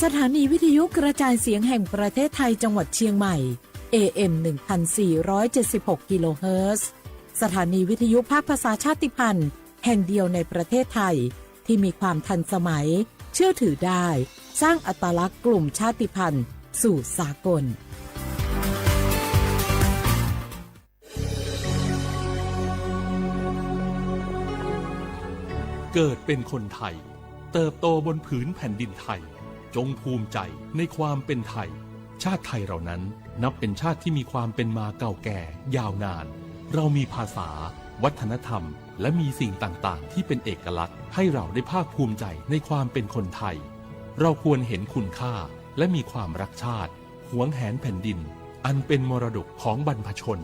สถานีวิทยุกระจายเสียงแห่งประเทศไทยจังหวัดเชียงใหม่ เอ เอ็ม หนึ่งพันสี่ร้อยเจ็ดสิบหก กิโลเฮิรตซ์ สถานีวิทยุภาคภาษาชาติพันธุ์แห่งเดียวในประเทศไทย ที่มีความทันสมัย เชื่อถือได้ สร้างอัตลักษณ์กลุ่มชาติพันธุ์สู่สากล เกิดเป็นคนไทย เติบโตบนผืนแผ่นดินไทย จงภูมิใจในความเป็นไทย ชาติไทยเรานั้นนับเป็นชาติที่มีความเป็นมาเก่าแก่ยาวนาน เรามีภาษา วัฒนธรรม และมีสิ่งต่างๆ ที่เป็นเอกลักษณ์ ให้เราได้ภาคภูมิใจในความเป็นคนไทย เราควรเห็นคุณค่า และมีความรักชาติ หวงแหนแผ่นดิน อันเป็นมรดกของบรรพชน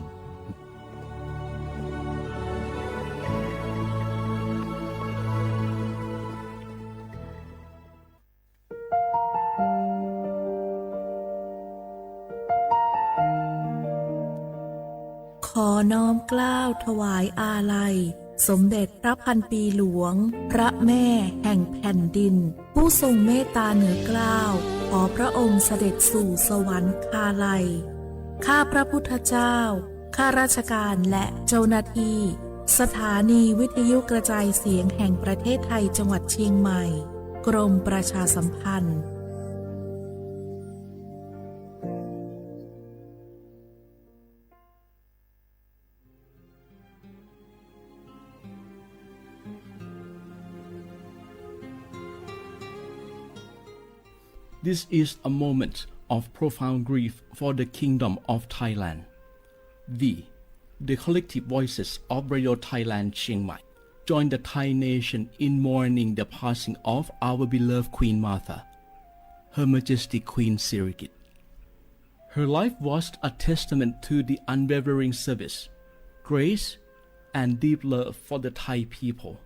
ขอน้อมเกล้าถวายอาลัย สมเด็จพระพันปีหลวง พระแม่แห่งแผ่นดิน ผู้ทรงเมตตาเหนือเกล้า ขอพระองค์เสด็จสู่สวรรคาลัย ข้าพระพุทธเจ้า ข้าราชการและเจ้าหน้าที่ สถานีวิทยุกระจายเสียงแห่งประเทศไทยจังหวัดเชียงใหม่ กรมประชาสัมพันธ์ This is a moment of profound grief for the Kingdom of Thailand. We, the collective voices of Radio Thailand Chiang Mai, join the Thai nation in mourning the passing of our beloved Queen Mother, Her Majesty Queen Sirikit. Her life was a testament to the unwavering service, grace, and deep love for the Thai people.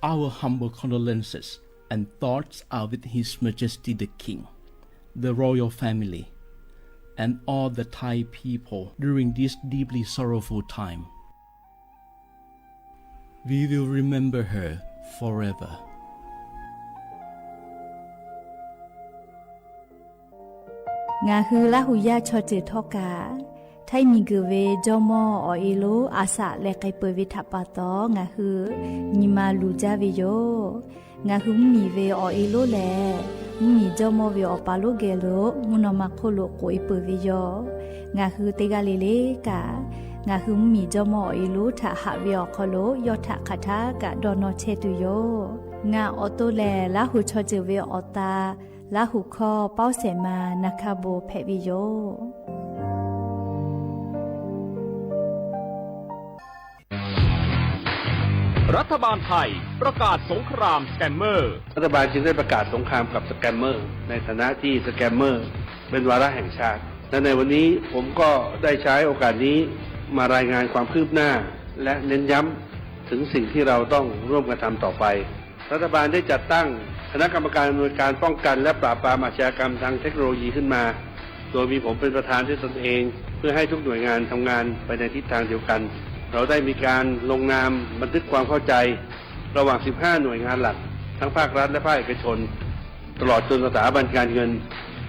Our humble condolences and thoughts are with His Majesty the King, the royal family, and all the Thai people during this deeply sorrowful time. We will remember her forever. Ngaˬ hui Laˇ huˍ yaˇ chaw ceuˬ htawˇ kaꞈ, Htaiˇ miˬguiˬ ve jawˇmawˇ awˬ e lonˉ Aˍsaꞈ leh k'ai peuˬ ve htaꞈ pa taw, ngaˬ hui nyi ma luˬ jaˇ ve yoˬ. Ngaˬ hui mvuhˇmiˬ ve awˬ e lonˉ lehˬ, mvuhˇmiˬ jawˇmawˇ ve awˬ pa lonˉ geh lo mvuhˇ naw ma hk'oˆ lo k'oꞈ e peuˬ ve yoˬ. Ngaˬ hui teˇ g'aˇ le le kaꞈ, ngaˬ hui mvuhˇmiˬ jawˇmawˇ awˬ e lonˉ htaꞈ haꞈ ve awˬ hk'aw lo yawˇ htaꞈ hk'aˬ htaˇ kaꞈ dawˇ nawˇ chehˇ tuˬ yoˬ. Ngaˬ awˬ to lehˬ, Laˇ huˍ chaw ceuˬ ve awˬ ta Laˇ huˍ hkawˇ Pawˇ Sehˍ ma Na hkaˇ bon hpehꞈ ve yoˬ. รัฐบาลไทยประกาศสงครามสแกมเมอร์ รัฐบาลจึงได้ประกาศสงครามกับสแกมเมอร์ ในฐานะที่สแกมเมอร์เป็นวาระแห่งชาติ และในวันนี้ผมก็ได้ใช้โอกาสนี้มารายงานความคืบหน้า และเน้นย้ำถึงสิ่งที่เราต้องร่วมกันทำต่อไป รัฐบาลได้จัดตั้งคณะกรรมการอำนวยการป้องกันและปราบปรามอาชญากรรมทางเทคโนโลยีขึ้นมา โดยมีผมเป็นประธานด้วยตนเอง เพื่อให้ทุกหน่วยงานทำงานไปในทิศทางเดียวกัน เราได้มีการลงนามบันทึกความเข้าใจ ระหว่าง สิบห้า หน่วยงานหลัก ทั้งภาครัฐและภาคเอกชน ตลอดจนสถาบันการเงิน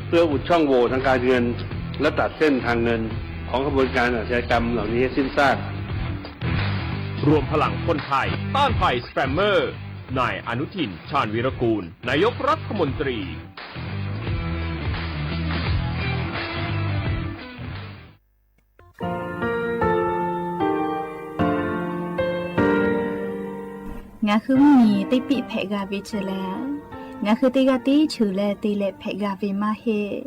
เพื่ออุดช่องโหว่ทางการเงิน และตัดเส้นทางเงินของขบวนการอาชญากรรมเหล่านี้ให้สิ้นซาก รวมพลังคนไทยต้านภัยสแกมเมอร์ นายอนุทิน ชาญวีรกูล นายกรัฐมนตรี Ngaˬ hui mvuhˇmiˬ teˇ piˆ hpehꞈ g'a ve chi lehˬ, ngaˬ hui teˇ g'aˇ tiˉ cheuˬ leh te leh hpehꞈ g'a ve maˇ heˆ.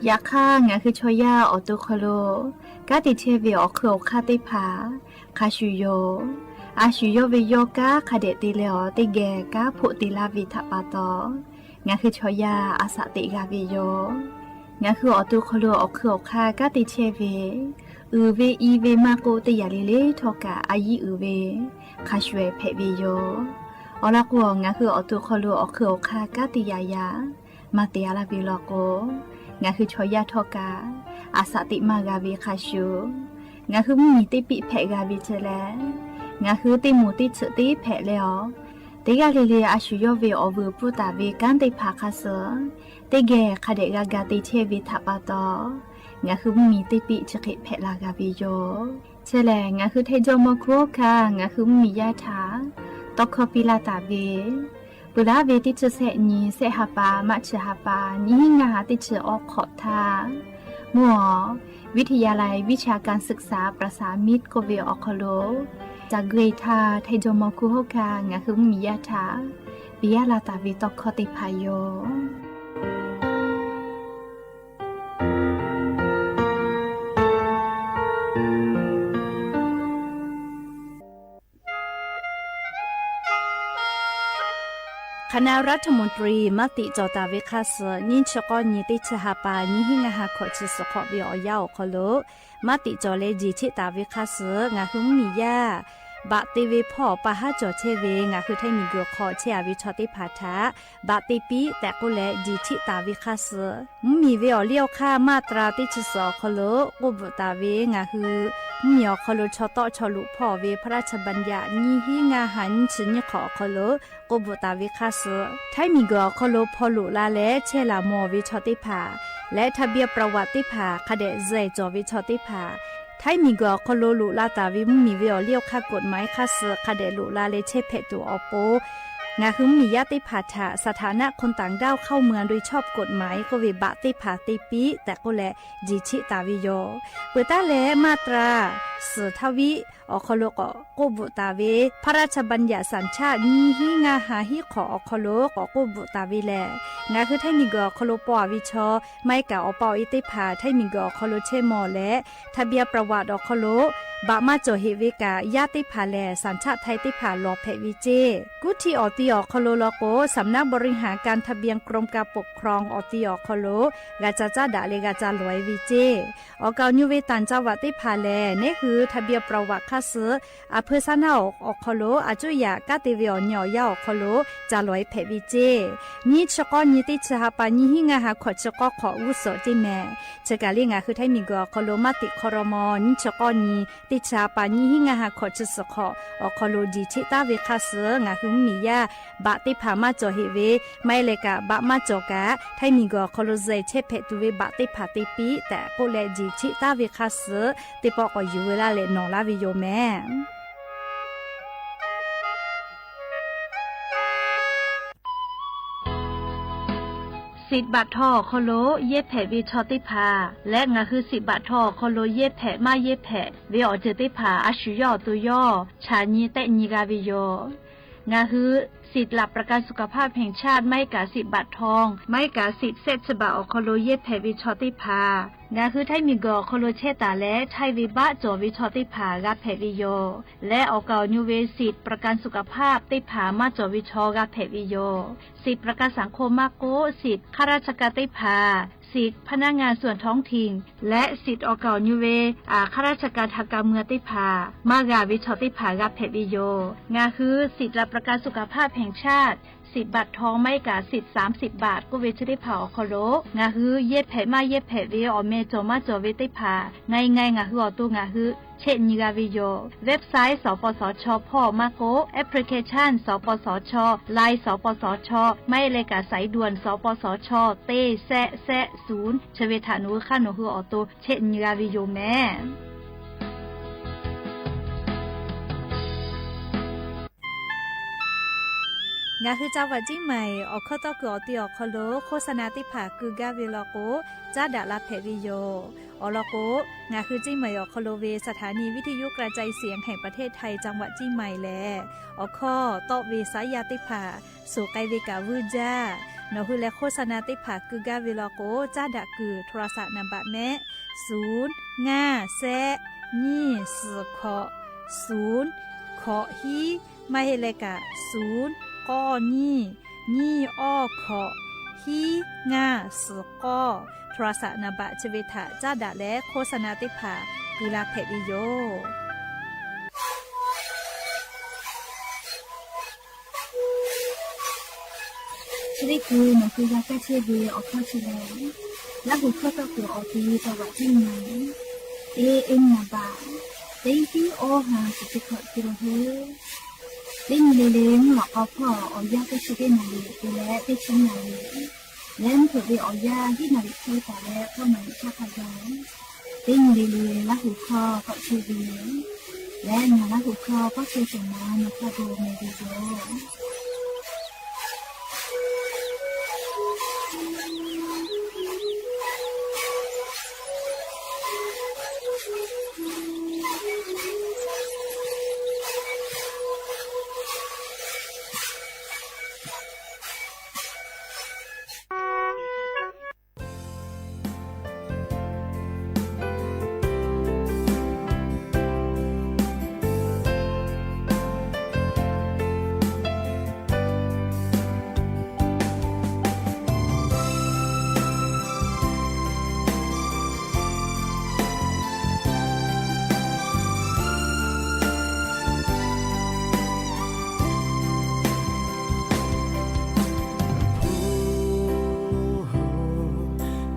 Yaꞈ hk'aˇ, ngaˬ hui chaw yaˇ awˬ to hk'aw lo kanˉ te chehˇ ve awˬ hk'eun awˬ hk'aˇ teˇ hpaˍ hk'a shuˍ yoˬ. A shuˍ yawˇ ve yawˇ kanˉ hk'a dehꞈ te leh awˬ teˇ geh kanˉ hpoˆ te laˇ ve htaꞈ pa taw, ngaˬ hui chaw yaˇ a shaꞈ teꞈ g'a ve yoˬ. Ngaˬ hui awˬ to hk'aw lo awˬ hk'eun awˬ hk'aˇ kanˉ te chehˇ ve, uiˍ ve i ve maˇ k'oˆ, teˇ yanˇ le le htawˇ kaꞈ a yiˉ uiˍ ve hk'a shuˍ ehˍ hpehꞈ ve yoˬ. Awˬ lawn k'o, ngaˬ hui awˬ to hk'aw lo awˬ hk'eun awˬ hk'aˇ kanˉ te yaꞈ yaꞈ maˇ te a laˇ ve law k'o, ngaˬ hui chaw yaˇ htawˇ kaꞈ a shaꞈ teꞈ maˇ g'a ve hk'a shuˍ, ngaˬ hui mvuhˇmiˬ teˇ piˆ hpehꞈ g'a ve chi lehˬ, ngaˬ hui teˇ moˍ teˇ tsuhꞈ teˇ hpehꞈ leh awˬ Teˇ g'aˇ le le a shu yawˇ ve awˬ vuiˬ pfuhˇ taˍ ve kanˉ teˇ hpaˍ hk'a suh, teˇ geh hk'a dehꞈ g'a ga te chehˇ ve htaꞈ pa taw, ngaˬ hui mvuhˇmiˬ teˇ piˆ chi hk'e hpehꞈ la g'a ve yoˬ. Chi lehˬ, ngaˬ hui Htaiˇ jawˇmawˇ hkunˉ hawˉ hkanˇ ngaˬ hui mvuhˇmiˬ yaˇ htaꞈ tawˇ hkawˇ piˇ laˇ taˍ ve, peuˬ laˉ ve teˇ chi sehˆ nyi, sehˆ ha pa, March ha pa, nyiˇ hinˉ ngaˇ ha teˇ chi awˇ hk'awꞈ htaˇ, mvuhˇ awˬ วิทยาลัยวิชาการศึกษาประสามิตร k'oˆ ve awˬ hk'aw lo, ca gui htaˇ Htaiˇ jawˇmawˇ hkunˉ hawˉ hkanˇ ngaˬ hui mvuhˇmiˬ yaˇ htaꞈ piˇ laˇ taˍ ve tawˇ hkawˇ teˇ hpaˍ yoˬ. K'aˍ naˆ รัฐมนตรี maˇ tiꞈ cawˬ taˍ ve hk'a suh, nyiˇ chi k'awˇ nyi teˇ chi ha pa, nyiˇ hinˉ ngaˇ ha hkawꞈ chi suhˍ hk'awꞈ ve awˬ yanˇ awˬ hk'aw lo, maˇ tiꞈ cawˬ leh jeˬ cheˆ taˍ ve hk'a suh, ngaˬ hui mvuhˇmiˬ yaˇ baꞈ te ve hpawˇ pa haˉ cawˬ chehˇ ve ngaˬ hui Htaiˇ miˬguiˬ hk'aw chehˇ a ve chaw teˇ hpaˍ htaꞈ baꞈ te piˇ tehꞈ k'oˆ leh jeˬ cheˆ taˍ ve hk'a suh, mvuhˇmiˬ ve awˬ liˇ awˬ hk'aˇ maˇ tra teˇ chi suhˍ awˬ hk'aw lo k'oˆ bvuhꞈ taˍ ve, ngaˬ hui mvuhˇmiˬ awˬ hk'aw lo chaw tawˆ chaw loꞈ hpawˇ ve พระราชบัญญัติ nyiˇ hinˉ ngaˇ ha nyiˇ chi nyiˇ hk'awꞈ awˬ hk'aw lo k'oˆ bvuhꞈ taˍ ve hk'a suh, Htaiˇ miˬguiˬ awˬ hk'aw lo hpaw loꞈ la leh chehˇ laˬ mawˬ ve chaw teˇ hpaˍ leh ทะเบียนประวัติ teˇ hpaˍ hk'a dehꞈ zuhꞈ cawˬ ve chaw teˇ hpaˍ, Htaiˇ miˬguiˬ awˬ hk'aw lo loꞈ la taˍ ve mvuhˇmiˬ ve awˬ liˇ awˬ hk'aˇ กฎหมาย hk'a suh hk'a dehꞈ loꞈ la leh chehˇ hpehꞈ tuˬ awˬ pon, ngaˬ hui mvuhˇmiˬ yaˇ teˇ hpaˍ htaꞈ สถานะคนต่างด้าวเข้าเมืองโดยชอบกฎหมาย k'oˆ ve baꞈ teˇ hpaˍ te piˇ tehꞈ k'oˆ leh jeˬ cheˆ taˍ ve yoˬ. Peuˬ taˉ leh maˇ tra suhˍ htaˇ viˉ awˬ hk'aw lo k'awꞈ k'oˆ bvuhꞈ taˍ ve, พระราชบัญญัติสัญชาติ nyiˇ hinˉ ngaˇ ha hiˉ hk'awꞈ awˬ hk'aw lo k'awꞈ k'oˆ bvuhꞈ taˍ ve lehˬ, ngaˬ hui Htaiˇ miˬguiˬ awˬ hk'aw lo paw a ve chaw, maˇ heˆ kaꞈ awˬ pa awˬ e teˇ hpaˍ Htaiˇ miˬguiˬ awˬ hk'aw lo chehˇ mawˬ leh ทะเบียนประวัติ awˬ hk'aw lo baꞈ maˇ cawˬ heꞈ ve kaꞈ, yaˇ teˇ hpaˍ lehˬ สัญชาติไทย teˇ hpaˍ lawˬ hpehꞈ ve ceˇ. Kuˉ htiˇ awˬ ti awˬ hk'aw lo law k'o, สำนักบริหารการทะเบียน กรมการปกครอง awˬ ti awˬ hk'aw lo g'a ca caˉ daꞈ leh g'a ca lawˬ e ve ceˇ. Awˬ kaˍ awˬ nyu ve ต่างจังหวัด teˇ hpaˍ lehˬ, neˉ hui ทะเบียนประวัติ hk'a suh อำเภอ shaˉ naˆ awˬ hk'aw lo a cuˇ yaꞈ kanˉ te ve awˬ nyi awˬ yanˇ awˬ hk'aw lo ca lawˬ e hpehꞈ ve ceˇ. Nyiˇ chi k'awˇ nyi teˇ chi ha pa, nyiˇ hinˉ ngaˇ ha hkawꞈ chi k'awˇ hk'awꞈ g'uˇ suhˍ ceˇ mehˍ. Chi kaꞈ le ngaˬ hui Htaiˇ miˬguiˬ awˬ hk'aw lo maˇ tiꞈ hk'aw raw maw, nyiˇ chi k'awˇ nyi teˇ chi ha pa, nyiˇ hinˉ ngaˇ ha hkawꞈ chi suhˍ hk'awꞈ awˬ hk'aw lo jeˬ cheˆ taˍ ve hk'a suh, ngaˬ hui mvuhˇmiˬ yaˇ baꞈ teˇ hpaˍ maˇ cawˬ heꞈ ve, maˇ heˆ leh kaꞈ baꞈ maˇ cawˬ kaꞈ Htaiˇ miˬguiˬ awˬ hk'aw lo zuhꞈ chehˇ hpehꞈ tuˬ ve baꞈ teˇ hpaˍ te piˇ tehꞈ k'oˆ leh jeˬ cheˆ taˍ ve hk'a suh, teˇ pawˆ k'awꞈ yuˬ ve laˇ leh nawˬ laˇ ve yoˬ mehˍ. Siꞈ baꞈ htaw awˬ hk'aw lo yehˇ hpehꞈ ve chaw teˇ hpaˍ leh, ngaˬ hui siꞈ baꞈ htaw awˬ hk'aw lo yehˇ hpehꞈ maˇ yehˇ hpehꞈ ve awˬ ceuˬ teˇ hpaˍ a shu yawˇ awˬ to yawˇ chaꞈ nyi tehˆ nyi g'a ve yoˬ. Ngaˬ hui สิทธิ์หลักประกันสุขภาพแห่งชาติ maˇ heˆ kaꞈ siꞈ baꞈ htaw, maˇ heˆ kaꞈ siꞈ sehˆ chi baꞈ awˬ hk'aw lo yehˇ hpehꞈ ve chaw teˇ hpaˍ, ngaˬ hui Htaiˇ miˬguiˬ awˬ hk'aw lo chehˇ taˍ leh Htaiˇ ve baˆ cawˬ ve chaw teˇ hpaˍ g'a hpehꞈ ve yoˬ. Leh awˬ kaˍ awˬ nyu ve siꞈ ประกันสุขภาพ teˇ hpaˍ maˇ cawˬ ve chaw g'a hpehꞈ ve yoˬ. Siꞈ ประกันสังคม maˇ k'oˆ, siꞈ ข้าราชการ teˇ hpaˍ, siꞈ พนักงานส่วนท้องถิ่น leh siꞈ awˬ kaˍ awˬ nyu ve ข้าราชการทางการเมือง teˇ hpaˍ maˇ g'a ve chaw teˇ hpaˍ g'a hpehꞈ ve yoˬ. Ngaˬ hui สิทธิ์หลักประกันสุขภาพแห่งชาติ siꞈ baꞈ htaw maˇ heˆ kaꞈ siꞈ สามสิบ baꞈ k'oˆ ve chi teˇ hpaˍ awˬ hk'aw lo ngaˬ hui yehˇ hpehꞈ maˇ yehˇ hpehꞈ ve awˬ meh cawˬ maˇ cawˬ ve teˇ hpaˍ ง่ายๆ ngaˬ hui awˬ to ngaˬ hui chehˇ nyi g'a ve yoˬ. Website สปสช hpawˇ maˇ k'oˆ, application สปสช, Line สปสช, maˇ heˆ leh kaꞈ สายด่วน สปสช teˇ sehˆ sehˆ ศูนย์ chi ve htaꞈ nawˬ hui hk'aˇ nawˬ hui awˬ to chehˇ nyi g'a ve yoˬ mehˍ. Ngaˬ hui จังหวัดเชียงใหม่ awˬ hkawˇ tawˇ kuiˬ awˬ ti awˬ hk'aw lo โฆษณา teˇ hpaˍ keu gaˇ ve law k'o, caˉ daꞈ la hpehꞈ ve yoˬ. Awˬ lawn k'o, ngaˬ hui เชียงใหม่ awˬ hk'aw lo ve สถานีวิทยุกระจายเสียงแห่งประเทศไทย จังหวัดเชียงใหม่ lehˬ, awˬ hkawˇ tawˆ ve saˉ yaˇ teˇ hpaˍ suhˍ k'ai ve kaꞈ vuiˇ jaˇ. Nawˬ hui leh โฆษณา teˇ hpaˍ keu gaˇ ve law k'o, caˉ daꞈ kuiˬ โทรศัพท์ นามบัตร mehˆ, ศูนย์ ngaˇ แซะ nyiˇ suhˍ hkawꞈ, ศูนย์ hkawꞈ hiˉ, maˇ heˆ leh kaꞈ ศูนย์ k'awˇ nyiˇ, nyiˇ awˇ hkawꞈ, hiˉ ngaˇ suhˍ k'awˇ, โทรศัพท์ นามบัตร chi ve htaꞈ caˉ daꞈ leh โฆษณา teˇ hpaˍ keu la hpehꞈ ve yoˬ. Chi teˇ hkui nawˬ hui g'a kaˇ chehˇ ve awˬ hkawˇ chi lehˬ, Laˇ huˍ hkawˇ tawˇ kuiˬ awˬ ti จังหวัดเชียงใหม่, A M นามบัตร teˇ hiˉ awˇ ha shiˍ chi hkawꞈ kiˬ lo hui. Teˇ nyi le le mvuhˇ lawꞈ k'aw hpawˇ awˬ yanˇ teˇ chi teˇ naˍ riˍ te leh teˇ chi naˍ riˍ, leh mvuhˇ hpeuꞈ ve awˬ yanˇ hiˉ naˍ riˍ hk'e taˍ leh k'awˇ naˍ riˍ htaˇ hk'a gaˬ, teˇ nyi le le Laˇ huˍ hkawˇ k'awꞈ chehˇ ve yoˬ. Leh ngaˬ Laˇ huˍ hkawˇ k'awꞈ chehˇ shehˍ ma nawˬ htaꞈ bon meh ve yoˬ.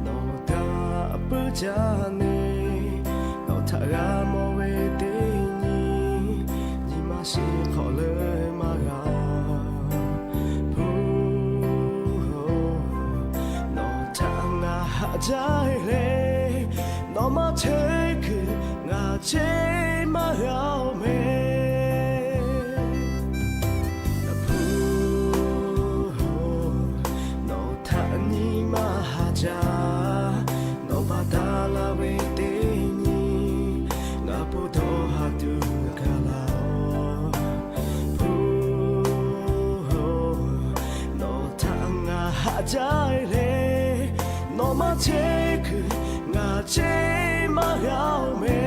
Nawˬ htaꞈ puiˉ jaˇ neˇ, nawˬ htaꞈ g'a mawˬ ve teˇ nyi, nyi ma shiˍ hk'awꞈ leuˉ maˇ g'a. Hpu, nawˬ htaꞈ ngaˬ haꞈ jaˇ le, nawˬ maˇ chehˇ kuiˬ ngaˬ cheˇ maˇ g'a-oˬ meh. Hpu, nawˬ htaꞈ nyi ma haꞈ jaˇ, nawˬ pa taˇ laˇ ve teˇ nyi, ngaˬ po dawˇ ha tuˬ gaˬ la-oˬ. Hpu, nawˬ htaꞈ ngaˬ haꞈ jaˇ le, nawˬ maˇ chehˇ kuiˬ ngaˬ cheˇ maˇ g'a-oˬ meh.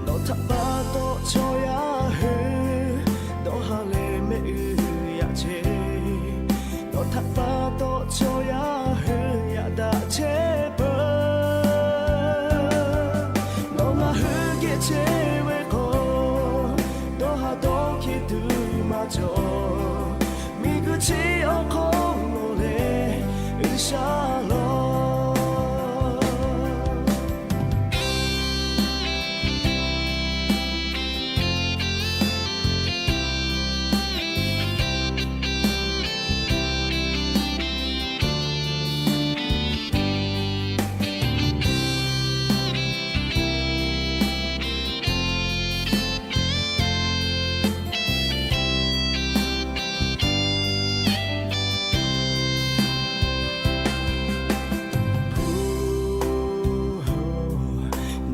Nawˬ htaꞈ pa taw chaw yaˇ hui dawˇ ha leh mehˆ g'uˇ yaꞈ chehˇ. Nawˬ htaꞈ pa taw chaw yaˇ hui yaꞈ daꞈ chehˇ peuˬ. Nawˬ ngaˬ hui geh chehˇ ve k'o, dawˇ ha dawˇ hkiˇ tuˬ maˇ cawˬ. Miˬguiˬ chi awˬ hk'aw lo lehˬ, G'uiˬsha lawˬ.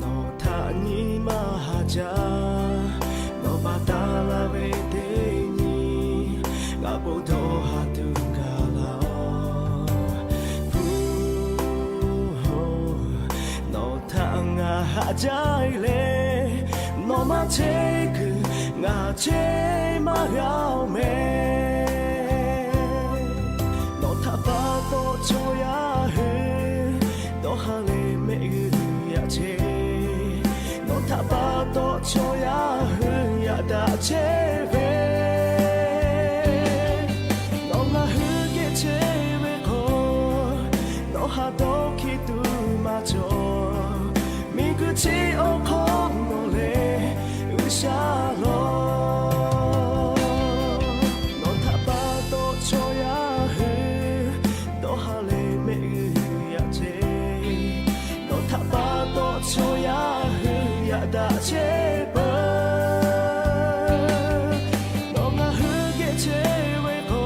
Nawˬ htaꞈ nyi ma haꞈ jaˇ, nawˬ pa taˇ laˇ ve teˇ nyi, ngaˬ po dawˇ ha tuˬ gaˬ la-oˬ. Hpu, nawˬ htaꞈ ngaˬ haꞈ jaˇ le, nawˬ maˇ chehˇ kuiˬ ngaˬ cheˇ maˇ g'a-oˬ meh. Nawˬ htaꞈ pa taw chaw yaˇ hui dawˇ ha leh mehˆ g'uˇ yaꞈ chehˇ. Nawˬ htaꞈ pa taw chaw yaˇ hui yaꞈ daꞈ chehˇ ve, nawˬ ngaˬ hui geh chehˇ ve k'o, dawˇ ha dawˇ hkiˇ tuˬ maˇ cawˬ. Miˬguiˬ chi awˬ hk'aw lo lehˬ, G'uiˬsha lawˬ. Nawˬ htaꞈ pa taw chaw yaˇ hui dawˇ ha leh mehˆ g'uˇ yaꞈ chehˇ. Nawˬ htaꞈ pa taw chaw yaˇ hui yaꞈ daꞈ chehˇ peuˬ. Nawˬ ngaˬ hui geh chehˇ ve k'o,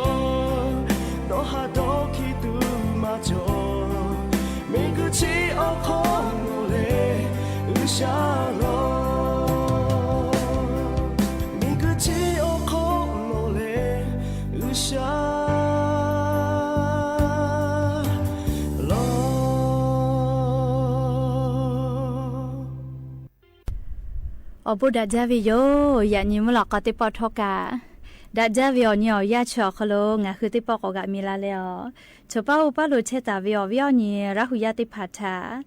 dawˇ ha dawˇ hkiˇ tuˬ maˇ cawˬ. Miˬguiˬ chi awˬ hk'aw lo lehˬ, G'uiˬsha lawˬ. Miˬguiˬ chi awˬ hk'aw lo lehˬ, G'uiˬsha lawˬ. Awˬ bon daꞈ jaˇ ve yoˬ. Yaꞈ nyi mvuhˇ lawꞈ k'aw teˇ pawˆ htawˇ kaꞈ, daꞈ jaˇ ve awˬ nyi awˬ yanˇ chi awˬ hk'aw lo ngaˬ hui teˇ pawˆ k'awꞈ g'aꞈ mi la leh, a, chaw paˉ oˇ paˉ lo chehˇ taˍ ve awˬ viˉ awˬ nyi Laˇ huˍ yaˇ teˇ hpaˍ htaꞈ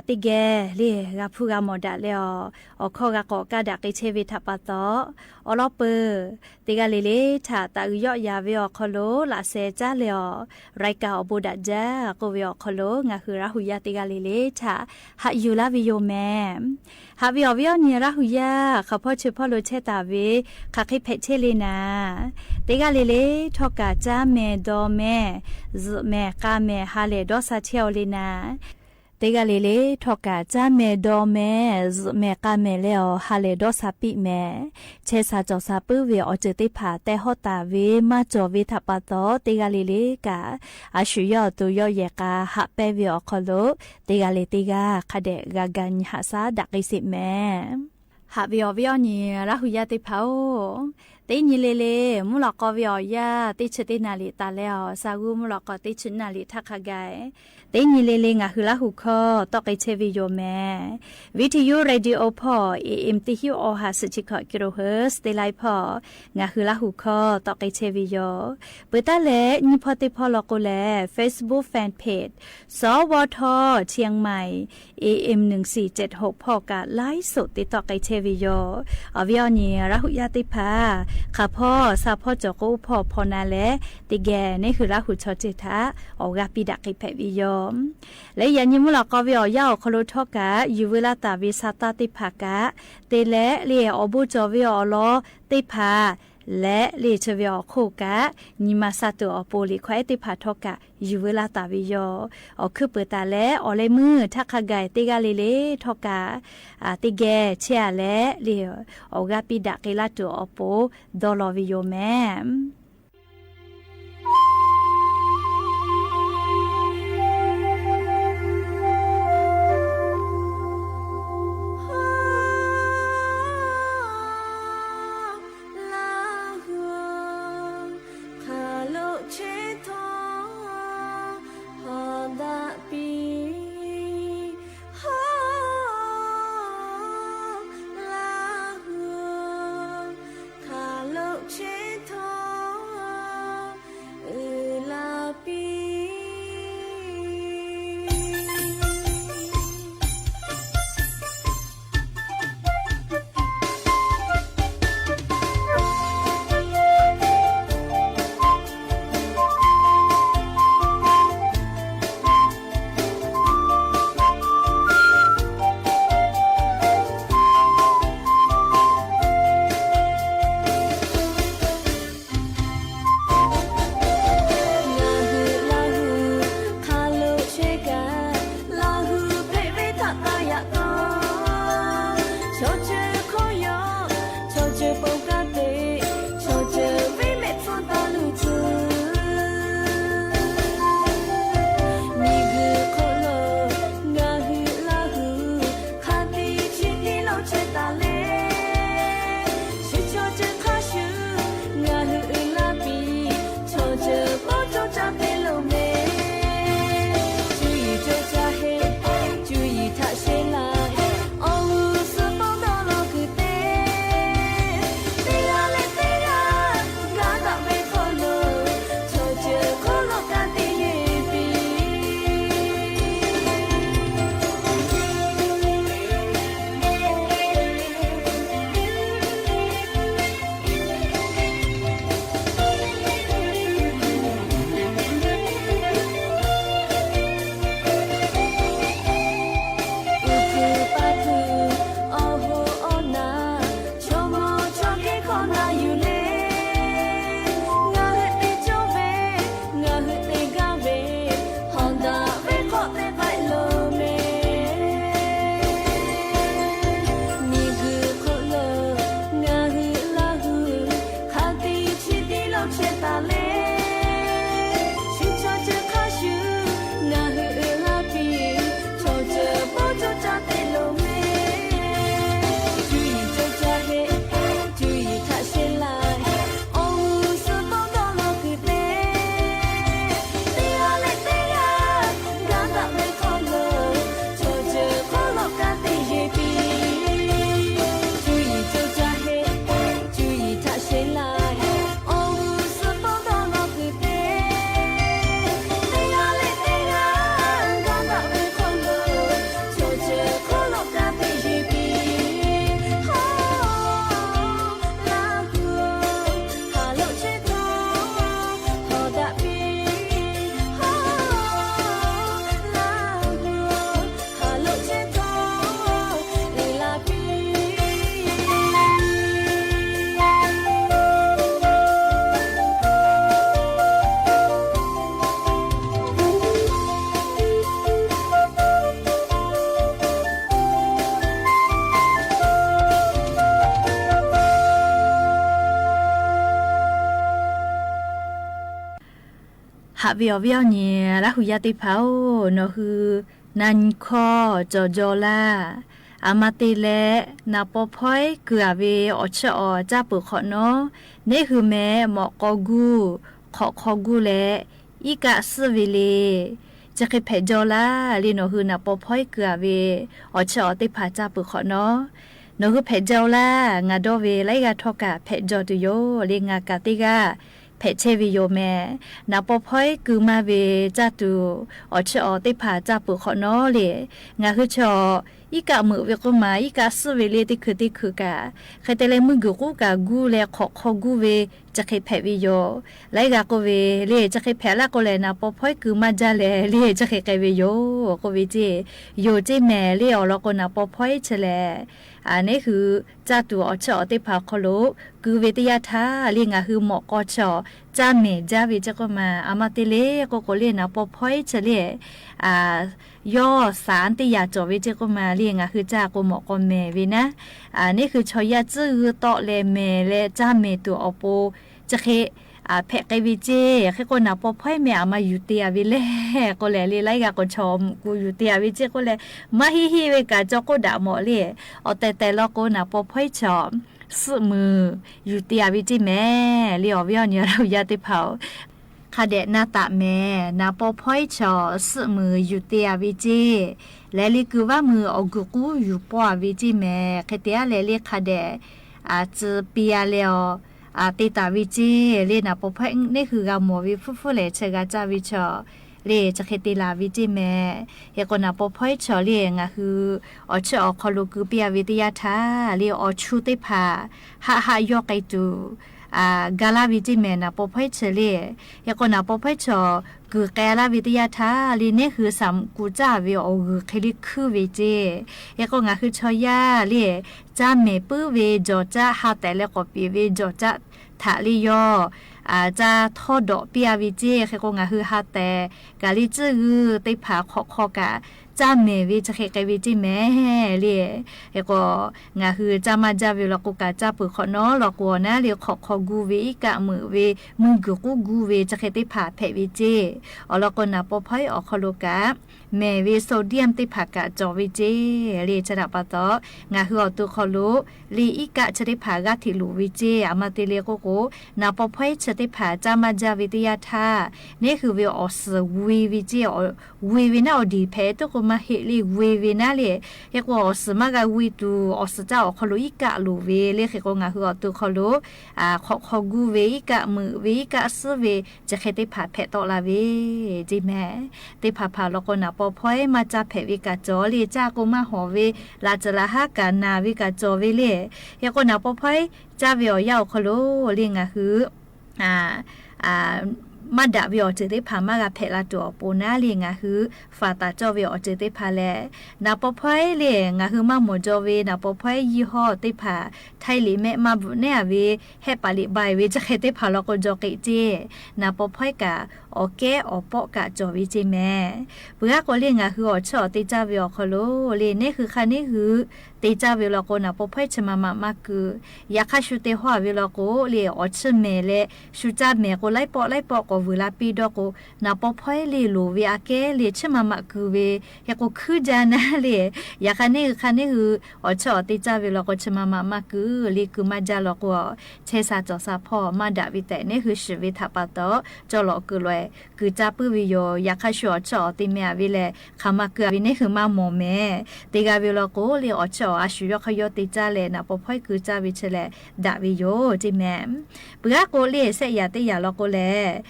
teˇ geh le g'a hpuˇ g'a mawˬ daꞈ leh awˬ, awˬ hkawˇ g'a k'awꞈ kaˇ daꞈ k'ai chehˇ ve htaꞈ pa taw, awˬ lawn peuˬ teˇ g'aˇ le le htaꞈ taˍ uiˍ yawˆ yan ve awˬ hk'aw lo laꞈ sheh caˉ leh awˬ, รายการ awˬ bon daꞈ jaˇ k'oˆ ve awˬ hk'aw lo ngaˬ hui Laˇ huˍ yaˇ teˇ g'aˇ le le htaꞈ haꞈ yuˬ laˇ ve yoˬ mehˍ. Haꞈ ve awˬ viˉ awˬ nyi Laˇ huˍ yaˇ hk'aˬ hpawˇ chi hpawˇ lo chehˇ taˍ ve hk'aˬ hk'e hpehꞈ chehˇ le naˍ, teˇ g'aˇ le le htawˇ kaꞈ caˇ mehˍ dawˬ mehˍ, zuhꞈ mehˍ k'a mehˍ ha lehˬ dawˇ sha chehˇ-aw le naˍ, teˇ g'aˇ le le htawˇ kaꞈ caˇ mehˍ dawˬ mehˍ, zuhꞈ mehˍ k'a mehˍ leh awˬ ha lehˬ dawˇ sha piˇ mehˍ. Chehˇ sha cawˬ sha puiˉ ve awˬ ceuˬ teˇ hpaˍ tehˬ hawˉ taˍ ve maˇ cawˬ ve htaꞈ pa taw, teˇ g'aˇ le le kaꞈ a shu yawˇ awˬ to yawˇ yehˬ k'a haꞈ pehnˇ ve awˬ hk'aw lo teˇ g'aˇ le teˇ g'aˇ hk'a dehꞈ g'a ga nyi haꞈ shaˉ daꞈ k'ai sheˍ mehˍ. Haꞈ ve awˬ viˉ awˬ nyi Laˇ huˍ yaˇ teˇ hpaˍ-oˬ, teˇ nyi le le mvuhˇ lawꞈ k'aw ve awˬ yanˇ teˇ chi teˇ naˍ riˍ taˍ leh awˬ, sa g'uˇ mvuhˇ lawꞈ k'aw teˇ chi naˍ riˍ htaˇ hk'a gaˬ, teˇ nyi le le ngaˬ hui Laˇ huˍ hkawˇ tawˆ k'ai chehˇ ve yoˬ mehˍ. วิทยุ radio hpawˇ A M teˇ hinˉ awˬ ha suhˍ chi hkawꞈ kilohertz teˇ laiˉ hpawˇ ngaˬ hui Laˇ huˍ hkawˇ tawˆ k'ai chehˇ ve yoˬ. Peuˬ taˉ leh nyiˇ hpawˇ teˇ hpawˇ law k'o lehˬ, Facebook fan page สวท เชียงใหม่ A M หนึ่งสี่เจ็ดหก hpawˇ kaꞈ ไลฟ์สด te tawˆ k'ai chehˇ ve yoˬ. Awˬ viˉ awˬ nyi Laˇ huˍ yaˇ teˇ hpaˍ, hk'aˬ hpawˇ sha hpawˇ cawˬ k'o oˇ hpawˇ hpawˇ na leh, teˇ geh neˇ hui Laˇ huˍ chaw ceuˬ htaꞈ awˬ g'aˇ piˇ daꞈ k'ai hpehꞈ ve yoˬ. Leh yaꞈ nyi mvuhˇ lawꞈ k'aw ve awˬ yanˇ awˬ hk'aw lo htawˇ kaꞈ yuˬ veu laˇ taˍ ve sha taˇ teˇ hpaˍ kaꞈ te leh le awˬ bon cawˬ ve awˬ lawn teˇ hpaˍ leh le chi ve awˬ hk'oˆ kaꞈ nyi ma sha tuˬ awˬ pon liꞈ hkawˇ ehˉ teˇ hpaˍ htawˇ kaꞈ yuˬ veu laˇ taˍ ve yoˬ. Awˬ hkuiˉ peuˬ taˍ leh awˬ leh meuˇ htaˇ hk'a gaˬ teˇ g'aˇ le le htawˇ kaꞈ teˇ geh chehˇ-a leh le awˬ g'aˇ piˇ daꞈ k'ai laˇ tuˬ awˬ pon dawˇ law ve yoˬ mehˍ. Haꞈ ve awˬ viˉ awˬ nyi Laˇ hu yaˇ teˇ hpaˍ-oˬ, nawˬ hui na nyi hkawˇ cawˬ jaw laˇ. Aˬ ma te leh, naˍ paw hpawehˉ keu-a ve awˬ chiˇ awˬ caˇ peuˬ hk'awꞈ nawˉ, neˇ hui meh mawꞈ k'aw guˇ, hk'awꞈ hk'aw guˇ leh, iˉ kaˆ suhˉ ve le, chi hk'e hpehꞈ jaw laˇ le. Nawˬ hui naˍ paw hpawehˉ keu-a ve awˬ chiˇ awˬ teˇ hpaˍ caˇ peuˬ hk'awꞈ nawˉ, nawˬ hui hpehꞈ jaw laˇ. Ngaˬ dawˇ ve laiˉ g'aˇ htawˇ kaꞈ hpehꞈ jaw tuˬ yoˬ le. Ngaˬ kaꞈ teˇ g'aˇ hpehꞈ chehˇ ve yoˬ meh. Naˍ paw hpawehˉ keu maˇ ve caˇ tuˬ awˬ chiˇ awˬ teˇ hpaˍ caˇ peuˬ hk'awꞈ nawˉ le, ngaˬ hui chaw iˉ kaˆ meuꞈ ve k'oˆ ma, iˉ kaˆ suhˉ ve le teˇ hkui teˇ hkui kaꞈ, hk'e te leh meuˇ guiˬ k'uˉ kaꞈ guˇ leh hk'awꞈ hk'aw guˇ ve chi hk'e hpehꞈ ve yoˬ. Laiˉ g'aˇ k'oˆ ve le, chi hk'e hpehꞈ laˇ k'o lehˬ, naˍ paw hpawehˉ keu maˇ jaˇ leh le, chi hk'e k'ai ve yoˬ k'oˆ ve ceˇ. Yoˬ ceˇ meh le. Awˬ lawn k'o, naˍ paw hpawehˉ chi lehˬ, neˇ hui caˇ tuˬ awˬ chiˇ awˬ teˇ hpaˍ awˬ hk'aw lo keu ve teˇ yanˇ htaˇ le, ngaˬ hui mawꞈ k'aw chaw caˇ mehˍ jaˇ ve ceˇ k'oˆ ma, aˬ ma te le k'oˆ k'o le, naˍ paw hpawehˉ chi le, yawˇ saˍ teˇ yaꞈ cawˬ ve ceˇ k'oˆ ma le, ngaˬ hui caˇ k'o mawꞈ k'aw mehˍ ve naˉ, neˇ hui chaw yaˇ tcuhˉ g'uiˇ tawˆ leh mehˍ leh caˇ mehˍ tuˬ awˬ pon chi hk'e hpehꞈ k'ai ve ceˇ. Hk'e k'o, naˍ paw hpawehˉ meh aˬ ma yuˬ te-a ve le k'oˆ leh le, laiˉ g'aˇ k'o chaw mvuhꞈ ku yuˬ te-a ve ceˇ k'oˆ leh, maˇ heˆ heˆ ve kaꞈ caw k'oˆ daꞈ mawˬ le. Awˬ tehˬ tehˬ law k'o, naˍ paw hpawehˉ chaw suhˆ muiˬ yuˬ te-a ve ceˇ meh le. Awˬ viˉ awˬ nyi Laˇ hu yaˇ teˇ hpaˍ-oˬ, hk'a dehꞈ na taꞈ mehˍ. Naˍ paw hpawehˉ chaw suhˆ muiˬ yuˬ te-a ve ceˇ. Leh le kuiˬ vaˇ muiˬ awˬ guiˬ k'uˉ yuˬ pawˆ-a ve ceˇ meh. Hk'e te-a leh le hk'a dehꞈ tcuh piˇ-a leh-aˬ, te taˍ ve ceˇ le. Naˍ paw hpawehˉ neˇ hui g'a mawˬ ve hpfuhˇ hpfuhˇ lehˬ, chi g'a caˇ ve chaw le, chi hk'e te laˬ ve ceˇ meh. Hk'e k'o, naˍ paw hpawehˉ chaw le, ngaˬ hui awˬ chiˇ awˬ hk'aw lo keu piˇ-a ve teˇ yanˇ htaˇ le, awˬ chu teˇ hpaˍ haˆ haˆ yawˇ k'ai tuˬ ga laˇ ve ceˇ meh, naˍ paw hpawehˉ chi le. Hk'e k'o, naˍ paw hpawehˉ chaw kuiˬ k'ai laˇ ve teˇ yanˇ htaˇ le, neˇ hui saˍ mvuhꞈ ku caˇ ve awˬ g'uiˬ hk'e le hkuiˉ ve ceˇ. Hk'e k'o, ngaˬ hui chaw yaˇ le, caˇ mehˍ puiˉ ve jawˬ caˆ, ha tehˬ leh k'awꞈ peꞈ ve jawˬ caˆ htaꞈ le yawˇ caˇ htawˇ dawꞈ piˇ-a ve ceˇ. Hk'e k'o, ngaˬ hui ha tehˬ kaꞈ le tcuhˉ g'uiˇ teˇ hpaˍ hk'awꞈ hk'aw kaꞈ caˇ mehˍ ve chi hk'e k'ai ve ceˇ meh le. Hk'e k'o, ngaˬ hui caˇ maˇ jaˇ ve law k'o kaꞈ, caˇ peuˬ hk'awꞈ nawˉ law k'o, awˬ naˉ le hk'awꞈ hk'aw gu ve, iˉ kaˆ meuꞈ ve, meuˇ guiˬ k'uˉ gu ve chi hk'e teˇ hpaˍ hpehꞈ ve ceˇ. Awˬ lawn k'o, naˍ paw hpawehˉ awˬ hk'aw lo kaꞈ mehˍ ve sodium teˇ hpaˍ kaꞈ cawˬ ve ceˇ le. Chi htaꞈ pa taw, ngaˬ hui awˬ to hk'aw lo le iˉ kaˆ chi teˇ hpaˍ g'aˇ hteꞈ loˍ ve ceˇ. Aˬ ma te le k'oˆ k'o, naˍ paw hpawehˉ chi teˇ hpaˍ caˇ maˇ jaˇ ve teˇ yanˇ htaˇ, neˇ hui ve awˬ suhˍ g'oˇ ve ceˇ. G'oˇ ve naˉ awˬ diˬ hpehꞈ tuˉ k'o maˇ heˆ le, g'oˇ ve naˉ le. Hk'e k'o, awˬ suhˍ maˇ g'a g'oˇ tuˬ, awˬ suhˍ caˇ awˬ hk'aw lo iˉ kaˆ loˍ ve le. Hk'e k'o, ngaˬ hui awˬ to hk'aw lo hk'awꞈ hk'aw gu ve, iˉ kaˆ meuꞈ ve, iˉ kaˆ suhˉ ve chi hk'e teˇ hpaˍ hpehꞈ tawˆ la ve ceˇ meh. Teˇ hpaˍ hpaˍ law k'o, naˍ paw hpawehˉ maˇ caˇ hpehꞈ ve kaꞈ cawˬ le. Caˇ k'o maˇ hawˍ ve, laꞈ ceuˬ laꞈ haˉ kaꞈ naˬ ve kaꞈ cawˬ ve le. Hk'e k'o, naˍ paw hpawehˉ caˇ ve awˬ yanˇ awˬ hk'aw lo le, ngaˬ hui maˇ daꞈ ve awˬ ceuˬ teˇ hpaˍ maˇ g'a hpehꞈ la tuˬ awˬ pon naˉ le, ngaˬ hui faˍ taˍ cawˇ ve awˬ ceuˬ teˇ hpaˍ lehˬ, naˍ paw hpawehˉ le, ngaˬ hui maˇ mawˬ jaw ve naˍ paw hpawehˉ ยี่ห้อ teˇ hpaˍ, htaiˇ liꞈ mehˆ maˇ bvuhꞈ nehˉ-a ve, hehˆ paˍ liꞈ bai ve chi hk'e teˇ hpaˍ law k'o jaw k'eꞈ ceˇ. Naˍ paw hpawehˉ kaꞈ awˬ kehˉ awˬ pawˆ kaꞈ cawˬ ve ceˇ meh. Peuˬ aˉ k'o le, ngaˬ hui awˬ chiˇ awˬ te caˇ ve awˬ hk'aw lo le, neˇ hui hk'a neˇ hui te caˇ ve law k'o, naˍ paw hpawehˉ chi ma ma maˇ keu. Yaꞈ hk'aˇ shu te hawˇ-a ve law k'o le, awˬ chiˇ mehˍ leh shu caˇ mehˍ k'o, laiˉ pawˆ laiˉ pawˆ k'awꞈ vuiˬ la piˇ dawˇ k'o, naˍ paw hpawehˉ le loˍ ve aꞈ kehˉ le chiˇ ma ma keu ve. Hk'e k'o, hkuiˉ jaˇ naˉ le. Yaꞈ hk'aˇ neˇ hui hk'a neˇ hui awˬ chiˇ awˬ te caˇ ve law k'o, chi ma ma maˇ keu le, keu maˇ jaˇ law k'o, chehˇ sha cawˬ sha hpawˇ maˇ daꞈ ve tehꞈ neˇ hui shiˍ ve htaꞈ pa taw, cawˇ lawꞈ keu lawꞈ-e keu caˇ puiˉ ve yoˬ. Yaꞈ hk'aˇ shu awˬ chiˇ awˬ te meh-a ve lehˬ, hk'aˬ ma keu-a ve neˇ hui maˇ mawˬ meh. Te g'a ve law k'o le, awˬ chiˇ awˬ a shu yawˇ hk'aˇ yawˇ te caˇ leh naˍ paw hpawehˉ keu caˇ ve chi lehˬ daꞈ ve yoˬ ceˇ meh. Peuˬ aˉ k'o le, shehˆ yaꞈ teˇ yaꞈ law k'o lehˬ,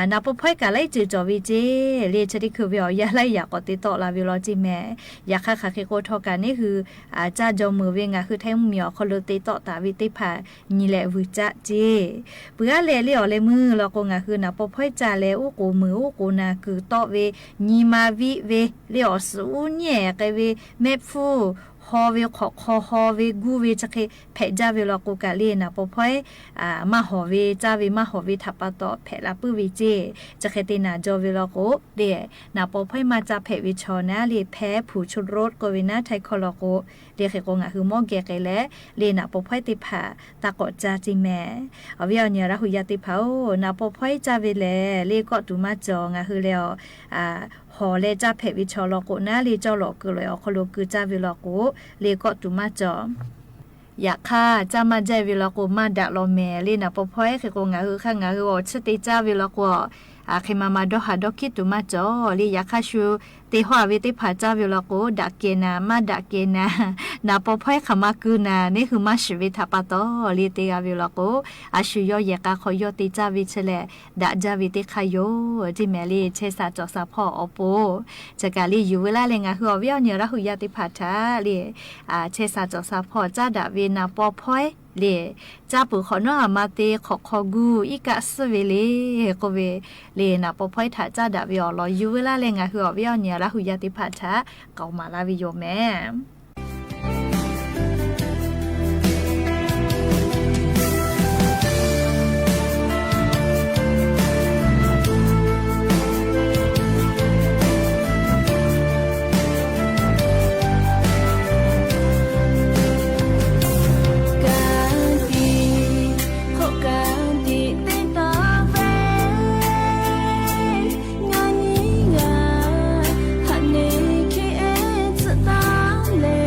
naˍ paw hpawehˉ kaꞈ laiˉ ceuˬ cawˬ ve ceˇ le. Chi teˇ hkui ve awˬ yanˇ laiˉ yaꞈ k'awꞈ te tawˆ la ve law ceˇ meh. Yaꞈ hk'aˇ hk'aˬ hk'e k'o htawˇ kaꞈ neˇ hui caˇ jaw meuˍ ve ngaˬ hui htaiˇ mvuhˇmiˬ awˬ hk'aw lo te tawˆ taˍ ve teˇ hpaˍ nyi leh vuiˬ caˆ ceˇ. Peuˬ aˉ leh le awˬ leh meuˇ law k'o, ngaˬ hui naˍ paw hpawehˉ caˇ leh uˉ k'oˍ meuˍ uˉ k'oˍ naˬ kuiˬ tawˆ ve, nyi ma viˆ ve le, awˬ suhˍ uˉ nyiˉ-ehˍ k'ai ve, mehˆ hpfuhˇ haw ve hk'awꞈ hk'aw haw ve guˇ ve chi hk'e hpehꞈ jaˇ ve law k'o kaꞈ le, naˍ paw hpawehˇ maˇ hawˍ ve, caˇ ve maˇ hawˍ ve htaꞈ pa taw hpehꞈ la puiˉ ve ceˇ. Chi hk'e te naˍ jaw ve law k'o le, naˍ paw hpawehˇ maˇ caˇ hpehꞈ ve chaw naˉ le, hpehˇ hpu chu roˆ k'oˆ ve naˉ htaiˇ hkawˇ law k'o, le hk'e k'o ngaˬ hui mawˇ geh k'ai leh le, naˍ paw hpawehˇ teˇ hpaˍ taˇ k'awꞈ caˇ ceˇ mehˍ. Awˬ viˉ awˬ nyi Laˇ hu yaˇ teˇ hpaˍ-oˬ, naˍ paw hpawehˇ caˇ ve lehˬ le kawˆ tuˬ maˇ cawˬ. Ngaˬ hui leh awˬ hawˍ leh caˇ hpehꞈ ve chaw law k'o naˉ le, cawˇ lawꞈ keu lawꞈ awˬ hk'aw lo keu caˇ ve law k'o le kawˆ tuˬ maˇ cawˬ. Yaꞈ hk'aˇ, caˇ maˇ jaˇ ve law k'o maˇ daꞈ law mehˍ le. Naˍ paw hpawehˇ hk'e k'o ngaˬ hui hk'aˇ ngaˬ hui awˬ chi te caˇ ve law k'o, hk'e ma ma dawˇ haˍ dawˇ hkiˉ tuˬ maˇ cawˬ le. Yaꞈ hk'aˇ shu te hawˇ ve teˇ hpaˍ caˇ ve law k'o, daꞈ kehˬ naˍ maˇ daꞈ kehˬ naˍ, naˍ paw hpawehˇ hk'aˬ ma keu naˍ, neˇ hui maˇ shiˍ ve htaꞈ pa taw le te g'a ve law k'o, a shu yawˇ yehˬ k'a hk'aw yawˇ te caˇ ve chi lehˬ, daꞈ jaˇ ve teˇ hk'aˇ yoˬ ceˇ mehˍ le. Chehˇ sha cawˬ sha hpawˇ awˬ pon, chi kaꞈ le yuˬ ve laˇ leh ngaˬ hui awˬ viˉ awˬ nyi Laˇ hu yaˇ teˇ hpaˍ htaꞈ le chehˇ sha cawˬ sha hpawˇ caˇ daꞈ ve naˍ paw hpawehˇ le, caˇ peuˬ hk'awꞈ nawˉ aˬ ma te hk'awꞈ hk'aw guˇ iˉ kaˆ suhˉ ve le k'oˆ ve le, naˍ paw hpawehˇ htaꞈ caˇ daꞈ ve awˬ lawn yuˬ ve laˇ leh ngaˬ hui awˬ viˉ awˬ nyi Laˇ hu yaˇ teˇ hpaˍ htaꞈ k'aoˍ maˍ laˇ ve yoˬ mehˍ. Ka tiꞈ hk'oˆ ka tiꞈ teˇ taw ve, ngaˬ nyi ngaˬ haꞈ neˬ hk'e ehˉ tcuhˆ taˉ le.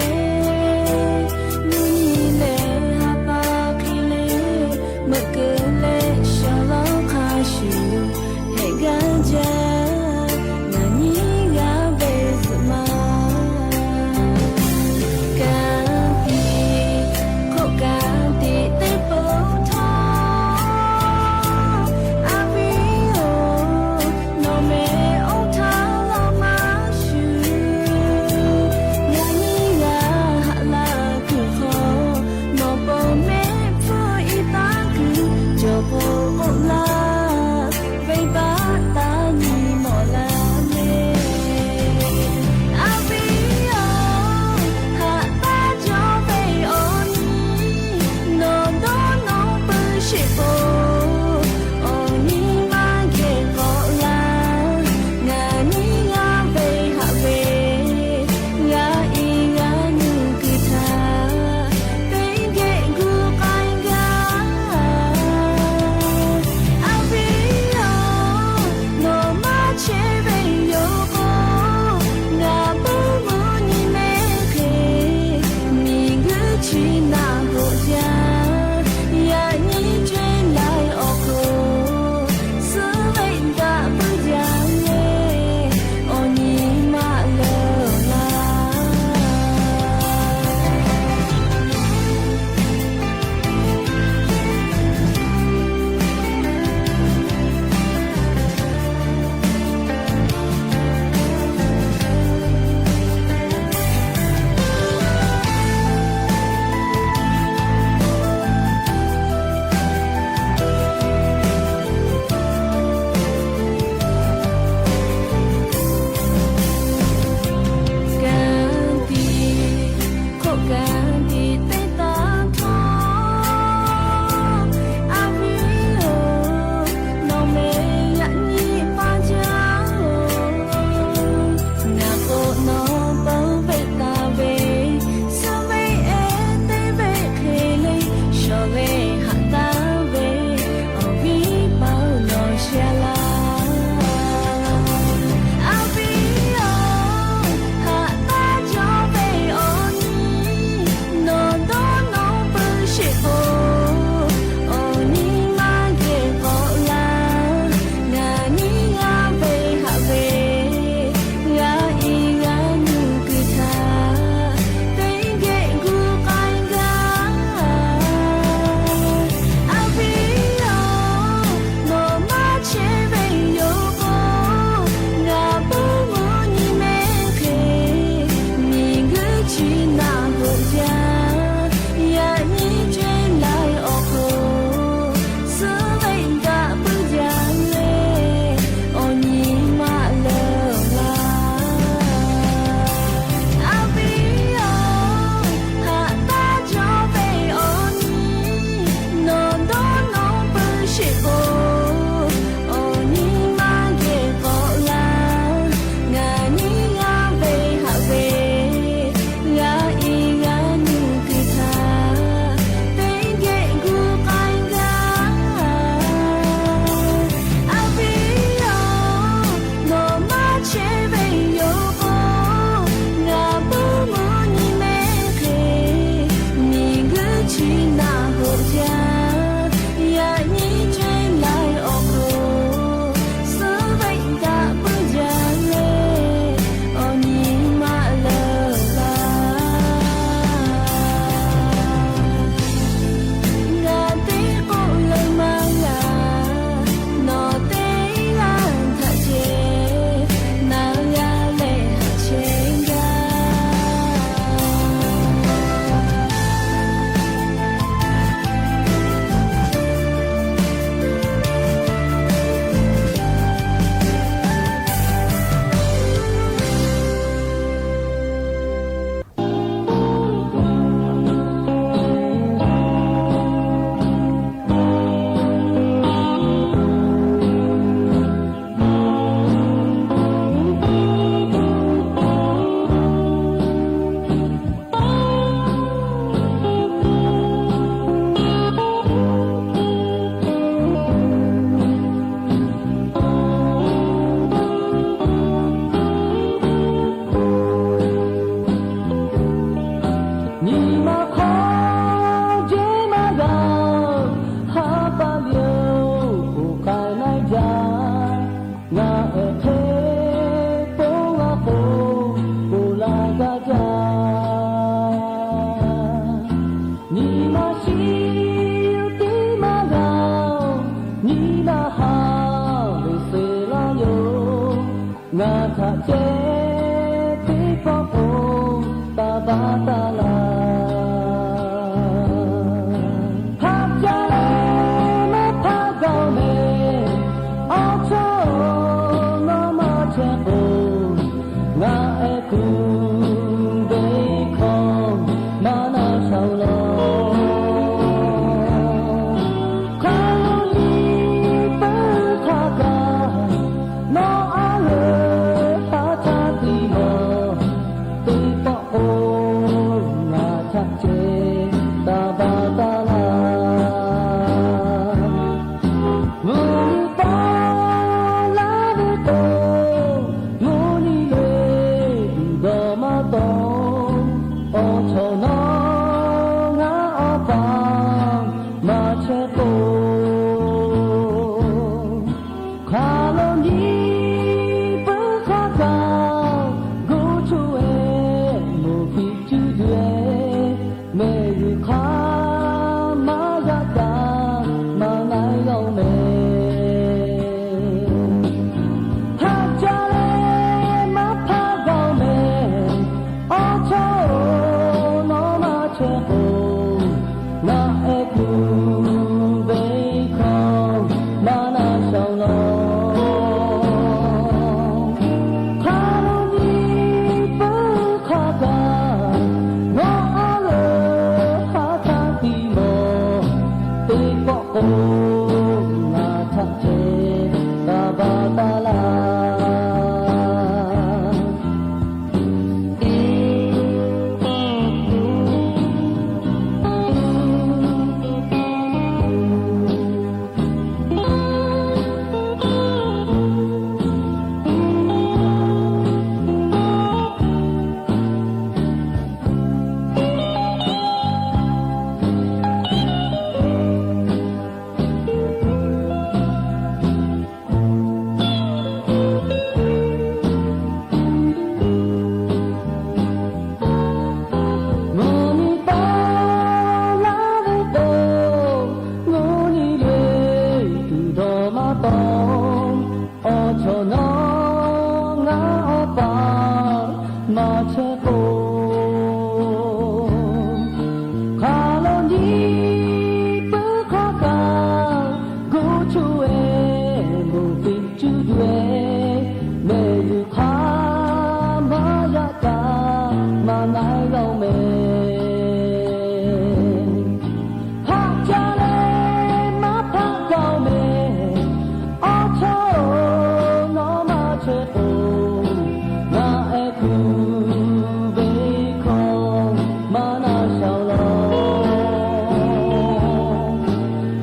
Ngaˬ htaꞈ ceh teˇ pawˆ k'o, taˍ baˬ taˍ laˇ. Haꞈ jaˇ leh maˇ hpaˆ gaˬ mehˍ, awˬ chawˇ-oˬ, nawˬ maˇ chehˇ k'o, ngaˬ ehˉ kuˬ ve hkawˇ maˇ na shaˍ law. Hk'a lo nyi peuˬ hk'a kaꞈ, nawˬ a leuˬ hk'a htaˇ tiˉ mawˬ, teˇ pawˆ k'o ngaˬ htaꞈ ceh taˍ baˬ taˍ laˇ. Mvuhˇ miˬ paw laˇ ve k'o, mvuhˇ nyi le dawˬ maˇ tawˆ, awˬ chawˇ nawˬ ngaˬ awˬ paˍ maˇ chehˇ k'o, hk'a lo nyi peuˬ hk'a kaꞈ, gu chu e moˍ piˇ cuˇ duˬ e, mehˬ yuˬ hk'a maˇ yaꞈ kaꞈ maˇ na g'a-oˬ mehˍ. Haꞈ jaˇ leh maˇ hpaˆ gaˬ-oˬ mehˍ, awˬ chawˇ-oˬ, nawˬ maˇ chehˇ k'o, ngaˬ ehˉ kuˬ ve hkawˇ maˇ na shaˍ law. Hk'a lo nyi peuˬ hk'a kaꞈ, nawˬ a leuˬ hk'a htaˇ tiˉ mawˬ, teˇ pawˆ k'o ngaˬ htaꞈ ceh taˍ baˬ taˍ laˇ. Mvuhˇ miˬ paw laˇ ve k'o, mvuhˇ nyi le tuˬ dawˬ maˇ tawˆ, awˬ chawˇ nawˬ ngaˬ awˬ paˍ maˇ chehˇ k'o, hk'a lo nyi peuˬ hk'a kaꞈ, gu chu e moˍ piˇ cuˇ duˬ e, mehˬ yuˬ hk'a maˇ yaꞈ kaꞈ maˇ na g'a-oˬ mehˍ. Haꞈ jaˇ leh maˇ hpaˆ gaˬ-oˬ mehˍ, awˬ chawˇ-oˬ, nawˬ maˇ chehˇ k'o, ngaˬ ehˉ kuˬ ve hkawˇ maˇ na shaˍ law.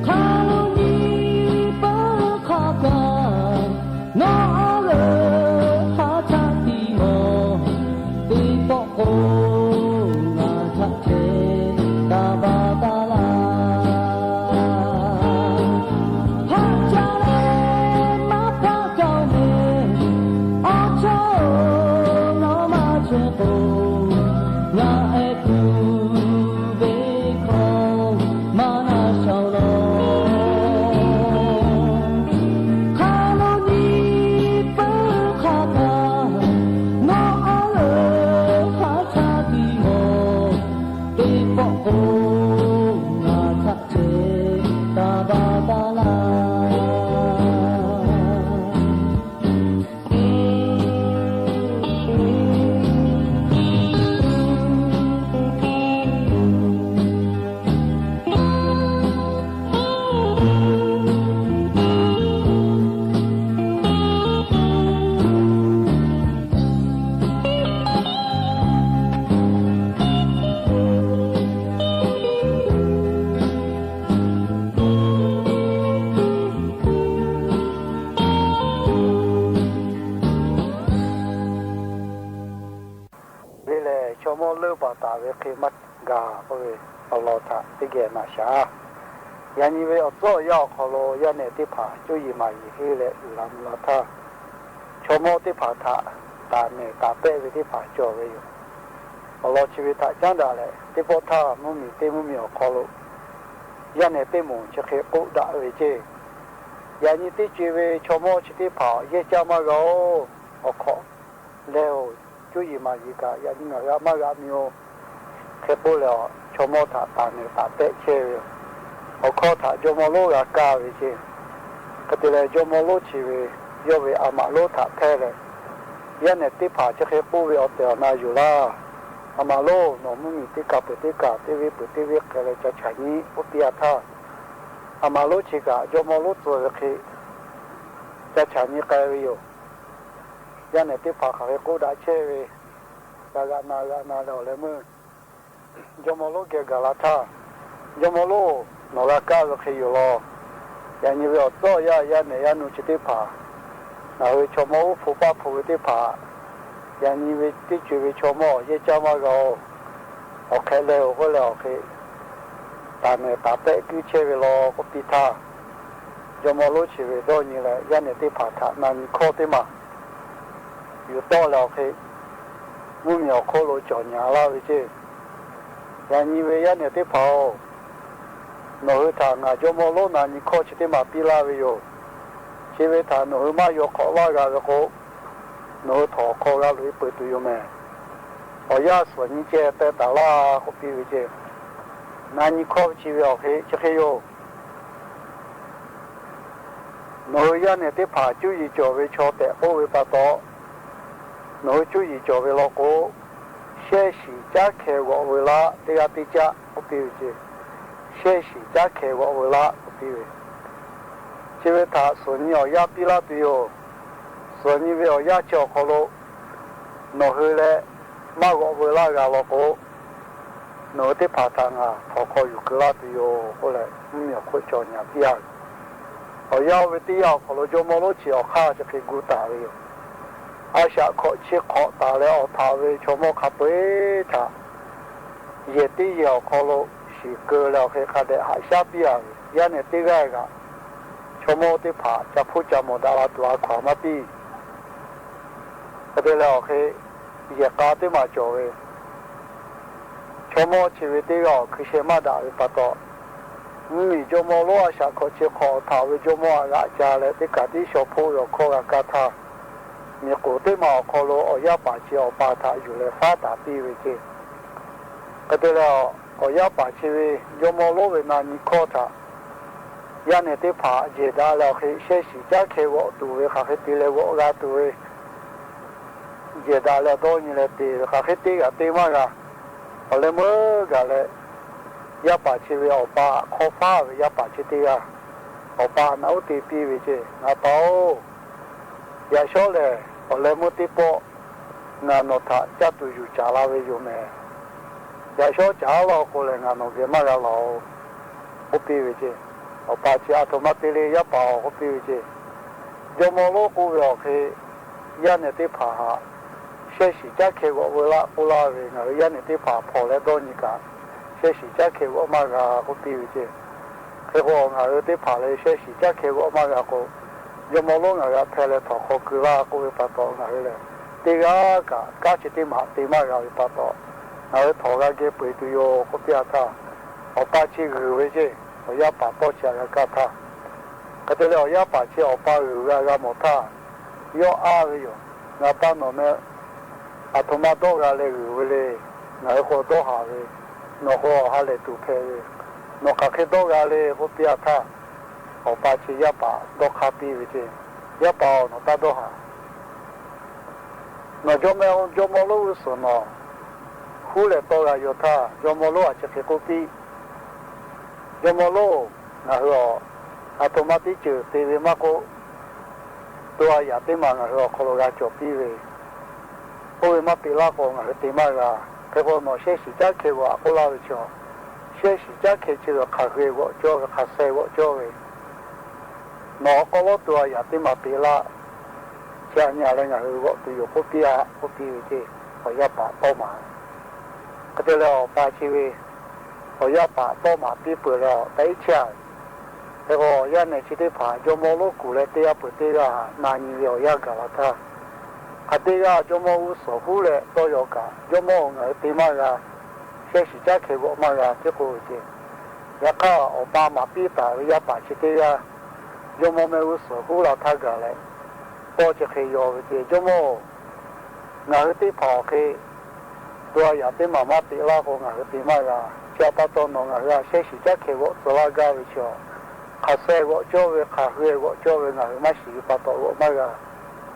Hk'a lo nyi peuˬ hk'a kaꞈ, nawˬ a leuˬ hk'a htaˇ tiˉ mawˬ, teˇ pawˆ k'o ngaˬ htaꞈ ceh taˍ baˬ taˍ laˇ. Haꞈ jaˇ leh maˇ hpaˆ gaˬ-oˬ mehˍ, awˬ chawˇ-oˬ, nawˬ maˇ chehˇ k'o, ngaˬ ehˉ kuˬ ve hkawˇ maˇ na shaˍ law. Hk'a lo nyi peuˬ hk'a kaꞈ, nawˬ a leuˬ hk'a htaˇ tiˉ mawˬ, teˇ pawˆ k'o ngaˬ htaꞈ ceh taˍ baˬ taˍ laˇ. Ve lehˬ, chaw mawˇ leuˆ baˬ taˍ ve hk'e maˇ gaˬ k'oˆ ve awˬ lawn htaꞈ teˇ geh naꞈ shaˍ. Yaꞈ nyi ve awˬ tcuhˉ awˬ yanˇ awˬ hk'aw lo yaˇ nehˬ teˇ hpaˍ cuˇ yiˍ maˍ yiˍ henˇ leh uiˍ la mvuh la htaˇ, chaw mawˇ teˇ hpaˍ htaꞈ taˍ nehˬ taˍ pehˆ ve teˇ hpaˍ cawˬ ve yoˬ. Awˬ lawn chi ve htaꞈ caˉ daꞈ leh, teˇ pawˆ htaˇ mvuhˇ miˬ teˇ mvuhˇ miˬ awˬ hk'aw lo yaˇ nehˬ teˇ moˍ chi hk'e k'oˆ daꞈ ve ceˇ. Yaꞈ nyi teˇ co-e ve chaw mawˇ chi teˇ hpaˍ yehˇ caˇ maˇ g'a-oˬ. awˬ hk'awꞈ leh-oˬ, cuˇ yiˍ maˍ yiˍ kaꞈ yaꞈ nyi ngaˬ hui a maˇ g'a mi-oˬ. Hk'e k'oˆ leh, chaw mawˇ htaꞈ taˍ neˬ taˍ tehˆ chehˇ ve yoˬ. Awˬ hkawˇ htaꞈ jawˇmawˇ lonˉ g'a kaˇ ve ceˇ. Hk'e te leh, jawˇmawˇ lonˉ chi ve yawˇ ve a maꞈ lonˉ htaꞈ hpehˇ leh, yaˇ nehˬ teˇ hpaˍ chi hk'e k'oˆ ve awˬ tehˬ awˬ na yoˬ laˇ. A maꞈ lonˉ, nawˬ mvuhˇmiˬ teˇ kaˬ peuˬ teˇ kaˬ, teˇ venˇ peuˬ teˇ venˇ k'ai leh ca chaꞈ nyi k'oˆ piˇ-a htaˇ, a maꞈ lonˉ chi kaꞈ jawˇmawˇ lonˉ tcuh ve hk'e ca chaꞈ nyi k'ai ve yoˬ. Yaˇ nehˬ teˇ hpaˍ hk'aˬ hk'e k'oˆ daꞈ chehˇ ve, ca g'a na g'a na leh awˬ leh meuˇ jawˇmawˇ lonˉ geh gaˬ la htaˇ, Jawˇmawˇ lonˉ, nawˬ g'a kaˇ ve hk'e yoˬ law. Yaꞈ nyi ve awˬ tcuhˉ awˬ yanˇ, yaˇ nehˬ yaˇ nu chi teˇ hpaˍ, ngaˬ hui chaw mawˇ uˉ hpu paˇ hpu ve teˇ hpaˍ, yaꞈ nyi ve teˇ co-e ve chaw mawˇ yehˇ caˇ maˇ g'a-oˬ. Awˬ hk'e leh-oˬ k'oˆ leh awˬ hk'e taˍ neˬ taˍ tehˆ kuiˇ chehˇ ve law k'oˆ piˇ htaˇ, jawˇmawˇ lonˉ chi ve dawˇ nyi leh yaˇ nehˬ teˇ hpaˍ htaꞈ na nyi hkawˇ teˇ maˬ yuˬ tawˆ leh awˬ hk'e mvuhˇmiˬ awˬ hk'oˆ lo cawˬ nyi laˇ ve ceˇ. Yaꞈ nyi ve yaˇ nehˬ teˇ hpaˍ-oˬ, nawˬ hui htaꞈ ngaˬ jawˇmawˇ lonˉ na nyi hkawˇ chi teˇ maˬ piˇ laˇ ve yoˬ. Chi ve htaꞈ nawˬ hui maˇ yaw hk'awꞈ laˇ g'a ve k'o, nawˬ hui htawnˍ hk'aw g'a loꞈ-e peuˬ tuˬ yoˬ mehˍ. Awˬ yanˇ suhˍ nyi ceh teh taˍ laˇ k'oˆ piˇ ve ceˇ. Na nyi hkawˇ ve chi ve awˬ hk'e chi hk'e yoˬ. Nawˬ hui yaˇ nehˬ teˇ hpaˍ cuˇ yiˍ cawˬ ve chaw tehꞈ k'oˆ ve pa taw, nawˬ hui cuˇ yiˍ cawˬ ve law k'o, shehˇ shiˍ caˉ hkeh g'awꞈ veu laˆ teˇ g'aˇ teˇ caˆ k'oˆ piˇ ve ceˇ. Shehˇ shiˍ caˉ hkeh g'awꞈ veu laˆ k'oˆ piˇ ve, chi ve htaꞈ suhˍ nyi awˬ yanˇ piˇ laˇ tuˬ yoˬ. Suhˍ nyi ve awˬ yanˇ chi awˬ hk'aw lo nawˬ hui leh maˇ g'awꞈ veu laˇ g'a law k'o, nawˬ hui teˇ hpaˍ htaꞈ ngaˬ htawnˍ hk'aw yuˬ keu laˇ tuˬ yoˬ k'oˆ leh, mvuhˇmiˬ awˬ hk'oˆ cawˬ nyi piˇ-a ve. Awˬ yanˇ oˇ ve teˇ yanˇ awˬ hk'aw lo jawˇmawˇ lonˉ chi awˬ hk'aˇ chi hk'e gu taˍ ve yoˬ. A shaꞈ hkawꞈ chi hk'awꞈ taˍ leh awˬ htaꞈ ve chaw mawˇ hk'a peu-eˬ htaꞈ yehˬ teˇ yehˬ awˬ hk'aw lo shiˍ keu leh awˬ hk'e hk'a dehꞈ haꞈ shaˉ piˇ-a ve, yaˇ nehˬ teˇ g'aˇ kaꞈ chaw mawˇ teˇ hpaˍ ca hpuˇ ca mawˬ daꞈ la tuˬ a hkaw-anˬ maˇ piˇ. Hk'e te leh awˬ hk'e yehˬ k'a teˇ maˬ cawˬ ve, chaw mawˇ chi ve teˇ g'aˇ awˬ hkui sheh maˇ daꞈ ve pa taw, mvuhˇmiˬ jawˇmawˇ lonˉ a shaꞈ hkawꞈ chi hk'awꞈ awˬ htaꞈ ve jawˇmawˇ htaꞈ g'aꞈ ca leh teˇ kaˬ tiˉ shaw hpoˆ ve awˬ hkawˇ g'a kaˇ htaˇ, miˬ k'oˍ teˇ maˬ awˬ hk'aw lo awˬ yaˇ paˍ chi awˬ pa htaꞈ yuˬ leh faˉ taˍ piˇ ve ceˇ. Hk'e te leh, awˬ yaˇ paˍ chi ve jawˇmawˇ lonˉ ve na nyi hkawˇ htaꞈ yaˇ nehˬ teˇ hpaˍ jehˬ daꞈ leh awˬ hk'e shehˇ shiˍ caˉ hkeh g'awꞈ tuˬ ve hk'aˬ hk'e te leh g'awꞈ g'a tuˬ ve, jehˬ daꞈ leh dawˇ nyi leh te ve hk'aˬ hk'e te g'a te maˇ g'a. Awˬ leh meuˇ gaˬ leh, yaˇ paˍ chi ve awˬ pa hk'aw faˉ ve yaˇ paˍ chi teˇ g'aˇ, awˬ pa naꞈ uˉ te piˇ ve ceˇ, Ngaˬ pa-oˬ, yaꞈ shawˉ lehˬ awˬ leh meuˇ teˇ pawˆ ngaˬ nawˬ htaꞈ caˇ tuˬ yuˬ caˍ la ve yoˬ mehˍ. Yaꞈ shawˉ caˍ laˇ k'o lehˬ ngaˬ nawˬ geh maˇ g'a laˬ-oˬ k'oˆ piˇ ve ceˇ. Awˬ pa chi a htoꞈ ma te le yaˇ paˍ-oˬ k'oˆ piˇ ve ceˇ. Jawˇmawˇ lonˉ k'oˆ ve awˬ hk'e yaˇ nehˬ teˇ hpaˍ htaꞈ shehˇ shiˍ caˉ hkeh g'awꞈ veu laˆ k'oˆ laˇ ve, ngaˬ hui yaˇ nehˬ teˇ hpaˍ hpawˇ leh dawˇ nyi kaꞈ, shehˇ shiˍ caˉ hkeh g'awꞈ maˇ g'a k'oˆ piˇ ve ceˇ. Hk'e k'o, ngaˬ hui teˇ hpaˍ lehˬ shehˇ shiˍ caˉ hkeh g'awꞈ maˇ g'a k'o, jawˇmawˇ lonˉ ngaˬ hui htaꞈ hpeh leh htawnˍ hk'aw keu laˇ k'oˆ ve pa taw, ngaˬ hui lehˬ teˇ g'aˇ kaꞈ kanˉ chi teˇ maˬ te maˇ g'a ve pa taw, ngaˬ hui htawnˍ g'a geh peu-eˬ tuˬ yoˬ k'oˆ piˇ-a htaˇ, awˬ pa chi g'uiˬ ve ceˇ. Awˬ yaˇ paˍ tawˇ chi htaꞈ g'a kaˇ htaˇ, hk'e te leh awˬ yaˇ paˍ chi awˬ pa g'uiˬ g'a g'a mawˬ htaˇ, yawˇ aˇ ve yoˬ. Ngaˬ pa nawˬ meh a htoꞈ ma dawˇ g'a leh g'uiˬ ve le. Ngaˬ hui k'o dawˇ haˍ ve, nawˬ k'o ha lehˬ tuˬ hpehꞈ ve, nawˬ hk'aˬ hk'e dawˇ g'a le k'oˆ piˇ-a htaˇ, awˬ pa chi yaˇ paˍ dawˇ hk'aˇ piˇ ve ceˇ. Yaˇ paˍ-oˬ, nawˬ taˇ dawˇ haˍ. Nawˬ jawˇ meh jawˇmawˇ lonˉ g'uˇ suhˍ nawˬ huˉ leh tawˇ g'a yaw htaˇ, jawˇmawˇ lonˉ a chi hk'e k'oˆ piˇ. Jawˇmawˇ lonˉ, ngaˬ hui a htoꞈ ma teˇ ceuˬ te ve maˇ k'oˆ, to a yaꞈ teˇ maˬ ngaˬ hui awˬ hk'aw lo g'a cawˬ piˇ ve, oˇ ve maˇ te laˇ k'o ngaˬ hui te maˇ g'a. Hk'e k'o, nawˬ shehˇ shiˍ caˉ hkeh g'awꞈ k'oˆ laˇ ve chaw, shehˇ shiˍ caˉ hkeh chi ve hk'aˬ hk'e g'awꞈ cawˇ ve, hk'aˬ sheh g'awꞈ cawˇ ve, nawˬ awˬ hk'aw lo to a yaꞈ teˇ maˬ te laˇ. Chi aꞈ nyi leh ngaˬ hui g'awꞈ tuˬ yoˬ k'oˆ piˇ-a k'oˆ piˇ ve ceˇ. Awˬ yaˇ paˍ tawˇ maˍ. Hk'e te leh awˬ pa chi ve awˬ yaˇ paˍ tawˇ maˍ piˇ peuˬ leh awˬ ta iˉ chaˇ. Hk'e k'o, awˬ yaˇ nehˬ chi teˇ hpaˍ jawˇmawˇ lonˉ kuˬ leh teˇ g'aˇ peuˬ teˇ g'aˇ na nyi ve awˬ yanˇ gaˬ la htaˇ, hk'aˬ teˇ g'aˇ jawˇmawˇ g'uˇ suhˍ huˉ leh tawˇ yaw kaꞈ, jawˇmawˇ-oˬ, ngaˬ hui te maˇ g'a. Shehˇ shiˍ caˉ hkeh g'awꞈ maˇ g'a tehꞈ k'oˆ ve ceˇ. Yaꞈ hk'aˇ, awˬ pa maˍ piˇ taˍ ve yaˇ paˍ chi teˇ g'aˇ jawˇmawˇ mehˆ g'uˇ suhˍ huˉ la htaˇ gaˬ leh, Pawˇ chi hk'e yaw ve ce, Jawˇmawˇ-oˬ, ngaˬ hui teˇ hpaˍ awˬ hk'e to a yaꞈ teˇ maˬ maˇ peꞈ laˇ k'o, ngaˬ hui te maˇ g'a. Chi htaꞈ pa taw nawˬ ngaˬ hui a shehˉ shiˍ caˉ hkeh g'awꞈ tcuh laˇ gaˇ ve chi, hk'aˬ suh g'awꞈ cawˇ ve, hk'aˬ hui g'awꞈ cawˇ ve ngaˬ hui maˇ shiˍ ve pa taw g'awꞈ maˇ g'a.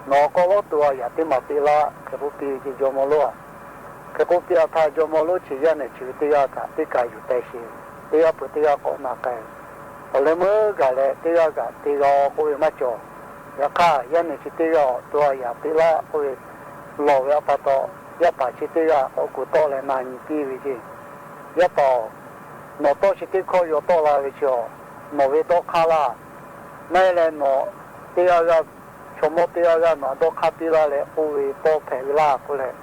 Nawˬ k'awꞈ lawˉ to a yaꞈ teˇ maˬ peꞈ laˇ hk'e k'oˆ piˇ ve ce, Jawˇmawˇ lonˉ-aˬ. Hk'e k'oˆ piˇ a htaˇ, Jawˇmawˇ lonˉ chi yaˇ nehˬ chi ve teˇ g'aˇ htaꞈ teˇ kaˬ yuˬ teh sheˍ, teˇ g'aˇ peuˬ teˇ g'aˇ k'awꞈ na k'ai. Awˬ leh meuˇ gaˬ leh teˇ g'aˇ kaꞈ te g'a-o k'oˆ ve maˇ cawˬ. Yaꞈ hk'aˇ, yaˇ nehˬ chi teˇ g'aˇ awˬ to a yaꞈ peꞈ laˇ k'oˆ ve lawˬ ve pa taw, yaˇ paˍ chi teˇ g'aˇ k'awꞈ kuˬ tawˆ leh na nyi piˇ ve ce, Yaˇ paˍ-oˬ, nawˬ tawˇ chi teˇ hkawˇ yaw tawˆ la ve chi, nawˬ ve dawˇ hk'aˇ laˇ. Maˇ heˆ leh nawˬ teˇ g'aˇ g'aˇ, chaw mawˇ teˇ g'aˇ g'aˇ nawˬ htaꞈ dawˇ hk'aˇ piˇ laˇ leh k'oˆ ve tawˇ hpehꞈ ve laˇ k'oˆ leh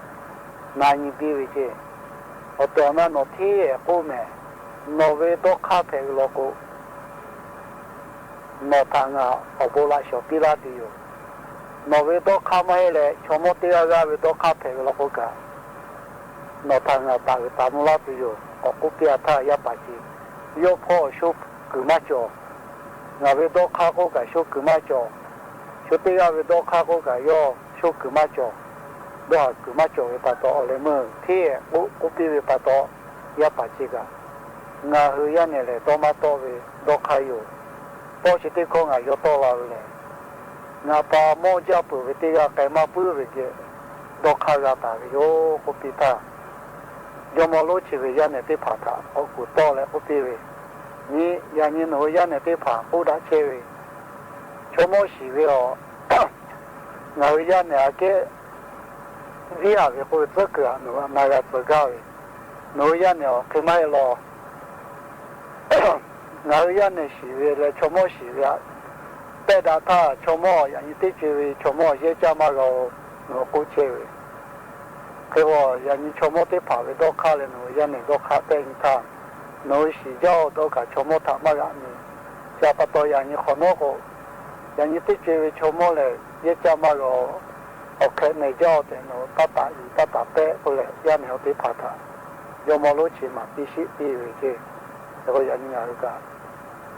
na nyi piˇ ve ce. Awˬ tehˬ awˬ na nawˬ hteˇ ehˍ k'oˆ mehˍ. Nawˬ ve dawˇ hk'aˇ hpehꞈ ve law k'o, nawˬ htaꞈ ngaˬ awˬ bon laꞈ shawˍ piˇ laˇ tuˬ yoˬ. Nawˬ ve dawˇ hk'aˇ maˇ heˆ leh chaw mawˇ teˇ g'aˇ g'aˇ ve dawˇ hk'aˇ hpehꞈ ve law k'o kaꞈ, nawˬ htaꞈ ngaˬ taˍ uiˍ taˍ mvuh laˇ tuˬ yoˬ. K'awꞈ k'oˆ piˇ a htaˇ, yaˇ paˍ chi yawˇ hpawˇ shoˉ kuiˬ maˇ cawˬ. Ngaˬ ve dawˇ hk'aˇ k'oˆ kaꞈ shoˉ kuiˬ maˇ cawˬ. Shu teˇ g'aˇ ve dawˇ hk'aˇ k'oˆ kaꞈ yawˇ shoˉ kuiˬ maˇ cawˬ. Dawˇ haˍ kuiˬ maˇ cawˬ ve pa taw, awˬ leh meuˇ hteˇ ehˍ k'oˆ k'oˆ piˇ ve pa taw, yaˇ paˍ chi kaꞈ, Ngaˬ hui yaˇ nehˬ lehˬ dawˇ maˇ tawˆ ve dawˇ hk'aˇ yoˬ. Pawˇ chi teˇ hkawˇ ngaˬ yaw tawˆ la ve lehˬ, ngaˬ pa mawˇ jaˇ peuˬ ve teˇ g'aˇ k'ai maˇ puiˉ ve geh dawˇ hk'aˇ g'a taˍ ve yoˬ k'oˆ piˇ htaˇ, Jawˇmawˇ lonˉ chi ve yaˇ nehˬ teˇ hpaˍ htaꞈ k'awꞈ kuˬ tawˆ leh k'oˆ piˇ ve, Nyi, yaꞈ nyi nawˬ hui yaˇ nehˬ teˇ hpaˍ k'oˆ daꞈ chehˇ ve, chaw mawˇ shiˍ ve awˬ, ngaˬ hui yaˇ nehˬ aꞈ kehˉ viˉ aˍ ve k'oˆ ve tcuhˉ kuiˬ aꞈ nawˬ hui na g'a tcuh gaˇ ve, nawˬ hui yaˇ nehˬ awˬ hk'e maˇ heˆ law. Ngaˬ hui yaˇ nehˬ shiˍ ve leh chaw mawˇ shiˍ ve aꞈ pehˇ daꞈ htaˇ, chaw mawˇ yaꞈ nyi teˇ co e ve chaw mawˇ yehˇ caˇ maˇ g'a-o, nawˬ hui k'oˆ chehˇ ve. Hk'e k'o, yaꞈ nyi chaw mawˇ teˇ hpaˍ ve dawˇ hk'aˇ leh nawˬ hui yaˇ nehˬ dawˇ hk'aˇ pehˇ nyi htaˇ, nawˬ hui shiˍ jaˇ-oˬ dawˇ kaꞈ chaw mawˇ htaꞈ maˇ g'aꞈ nyi. Chi pa taw yaꞈ nyi hk'awꞈ nawˉ k'o, yaꞈ nyi teˇ co e ve chaw mawˇ lehˬ yehˇ caˇ maˇ g'a-o. Awˬ hk'ehꞈ mehˍ jaˇ-oˬ tehꞈ nawˬ hui taˇ taꞈ yuˬ taˇ taꞈ pehˆ k'oˆ leh, yaˇ nehˬ awˬ teˇ hpaˍ htaꞈ Jawˇmawˇ lonˉ chi maˍ piˇ sheˆ piˇ ve ce. Hk'e k'o yaꞈ nyi ngaˬ hui kaꞈ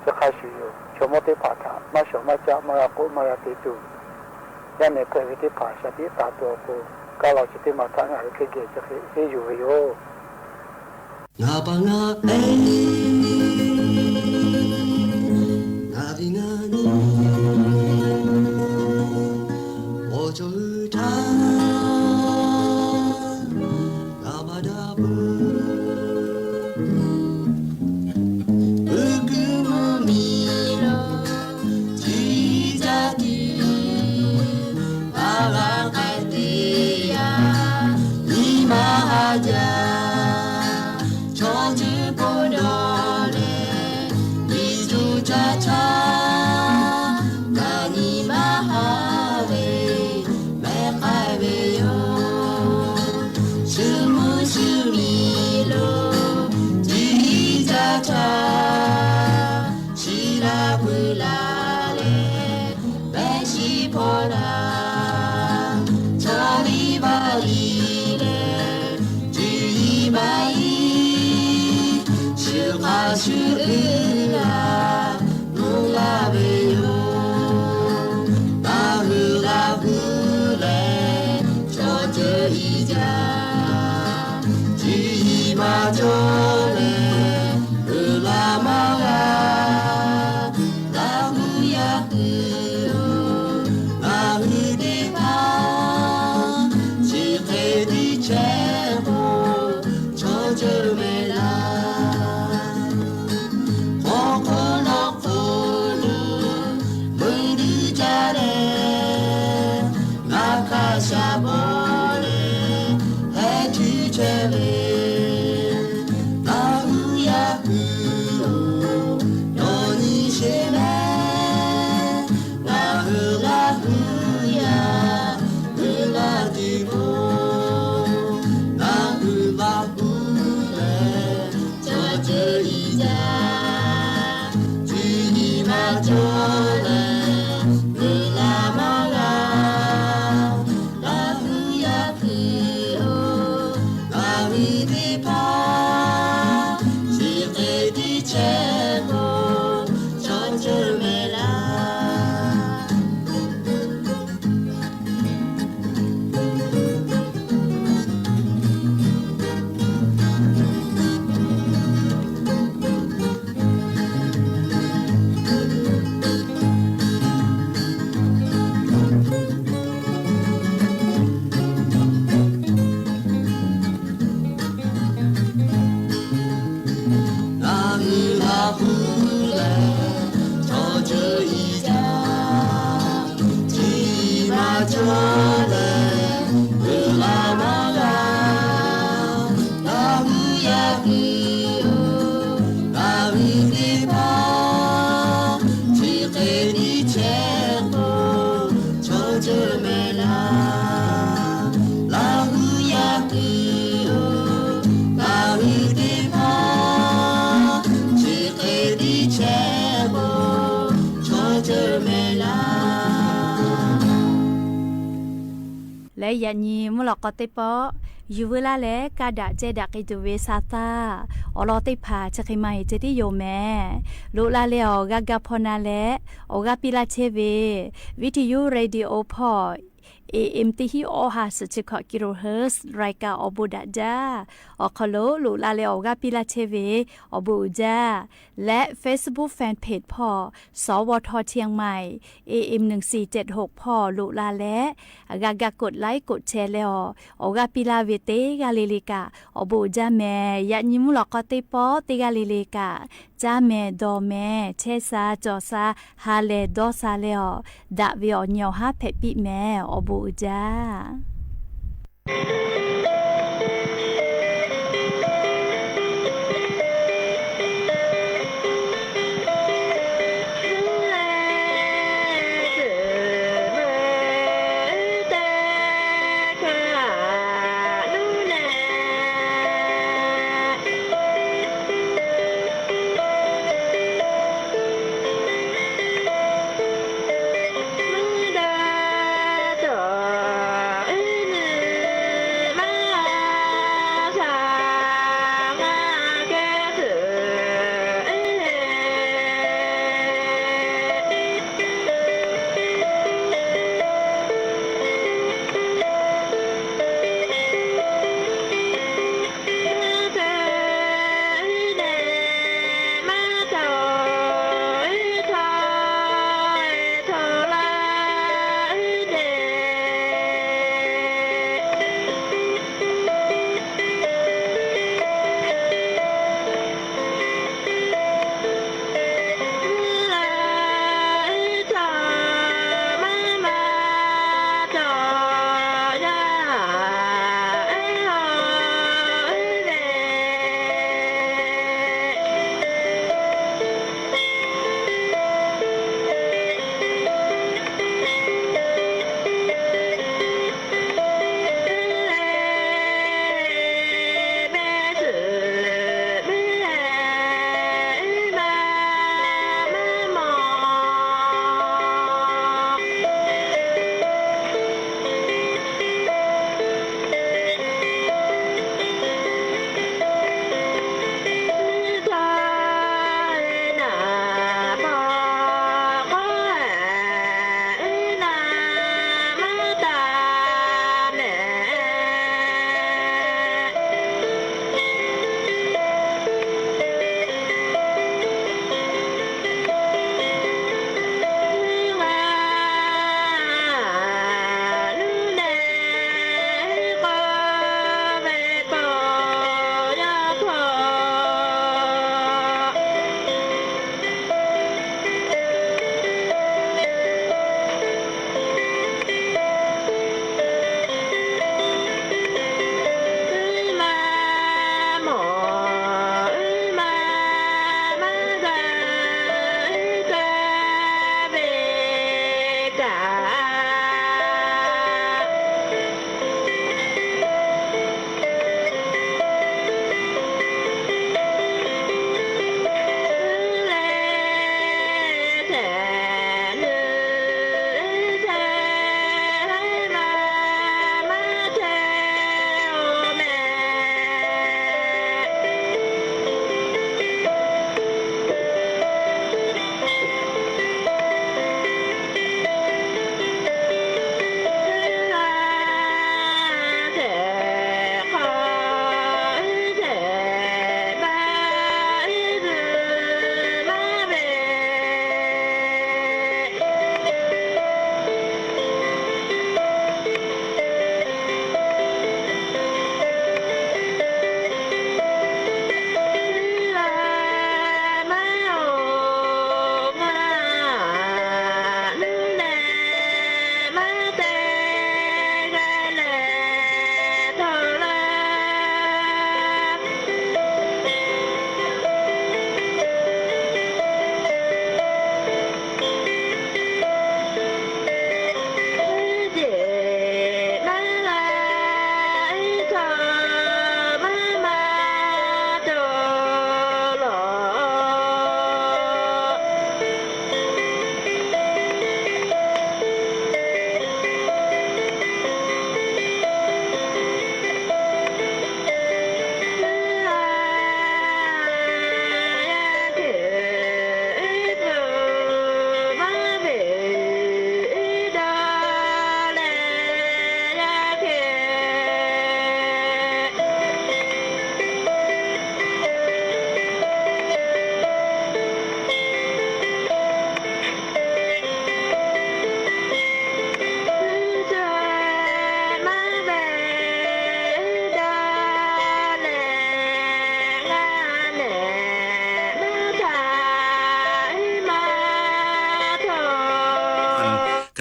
chi hk'a shuˍ yoˬ. Chaw mawˇ teˇ hpaˍ htaꞈ maˇ shawˍ maˇ caˆ maˇ g'a k'oˆ maˇ g'a te tuˬ, yaˇ nehˬ hpehꞈ ve teˇ hpaˍ shaˍ tiꞈ taˍ tuˬ awˬ pon, kaˇ la chi teˇ maˬ htaꞈ ngaˬ hui hk'e geh chi hk'e henˇ yuˬ ve yoˬ. Ngaˬ pa ngaˬ e, ngaˬ ve ngaˬ nyi, awˬ cawˬ hui htaˇ, ngaˬ pa daꞈ peuˬ. Uˉ kuiˉ mvuhˇ miˬ lo, chi jaˇ tiˉ, a g'a k'ai teˇ yanˇ, nyi ma ha jaˇ. Chaw ceuˬ po dawˬ leh, nyi cuˇ caˇ caˇ, kaꞈ nyi ma ha ve mehˬ k'ai ve yoˬ. Shu mvuhˇ shu miˬ lo, tiˉ caˇ caˇ, chi la puiˉ la leh, pehˇ shiˍ hpawˇ daꞈ, chaw liˇ vaˇ liˇ leh, cuˇ yiˍ maˇ yiˍ, shu hk'a shu uiˍ la, mvuhˇ la ve yoˬ. Ngaˬ hui g'a hu leh, chaw ceuˬ iˉ jaˇ, cuˇ yiˍ maˇ cawˬ leh, uiˍ la maˇ g'a. Laˇ hu yaˇ hui-oˬ, ngaˬ hui teˇ hpaˍ chi hk'e tiˉ chehˇ k'o, chaw ceuˬ mehˍ laˇ. Hk'aw hk'oˆ nawˬ hk'oˆ lo meuˇ duˇ jaˇ leh, ngaˬ hk'a shaˍ bawˬ leh, heh cuˇ chehˇ ve, Laˇ hu yaˇ hui-oˬ, nawˬ nyi sheˍ mehˍ. Ngaˬ hui Laˇ hu yaˇ hui g'a tuˬ k'o, ngaˬ hui g'a hu leh, chaw ceuˬ iˉ jaˇ, cuˇ yiˍ maˇ cawˬ leh, uiˍ la maˇ g'a. Laˇ hu yaˇ hui-oˬ, ngaˬ hui teˇ hpaˍ chi hk'e tiˉ chehˇ k'o, chaw ceuˬ mehˍ laˇ. Leh yaꞈ nyi mvuhˇ lawꞈ k'aw teˇ pawˆ, yuˬ veu laˇ leh kaˇ daꞈ ceh daꞈ k'ai tuˬ ve sa taˇ, awˬ lawn teˇ hpaˍ chi hk'e maˇ heˆ ceh tiˉ yoˬ mehˍ. Loꞈ la leh awˬ g'aˇ gaˇ hpawˇ na leh, awˬ g'aˇ piˇ laˇ chehˇ ve, Viˉ ti yuˇ radio hpawˇ, A M teˇ hinˉ awˇ ha suhˍ chi hkawꞈ kilohertz รายการ awˬ bon daꞈ jaˇ. Awˬ hk'aw lo loꞈ la leh awˬ g'aˇ piˇ laˇ chehˇ ve awˬ bon uiˍ jaˇ. Leh Facebook fan page hpawˇ สวท เชียงใหม่ A M หนึ่งสี่เจ็ดหก hpawˇ loꞈ la leh, g'a ga กดไลค์ กดแชร์ leh awˬ, awˬ g'aˇ piˇ laˇ ve teˇ g'aˇ le le kaꞈ awˬ bon uiˍ jaˇ mehˍ. Yaꞈ nyi mvuhˇ lawꞈ k'aw teˇ pawˆ teˇ g'aˇ le le kaꞈ caˇ mehˍ dawˬ mehˍ chehˇ sha cawˬ sha ha lehˬ dawˇ sha leh awˬ, daꞈ ve awˬ nyi awˬ haˉ hpehꞈ piˇ mehˍ. Awˬ bon uiˍ jaˇ.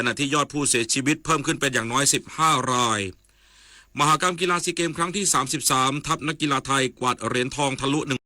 ขณะที่ยอดผู้เสียชีวิตเพิ่มขึ้นเป็นอย่างน้อย สิบห้า ราย มหกรรมกีฬาซีเกมครั้งที่ สามสิบสาม ทัพนักกีฬาไทยกวาดเหรียญทองทะลุ หนึ่ง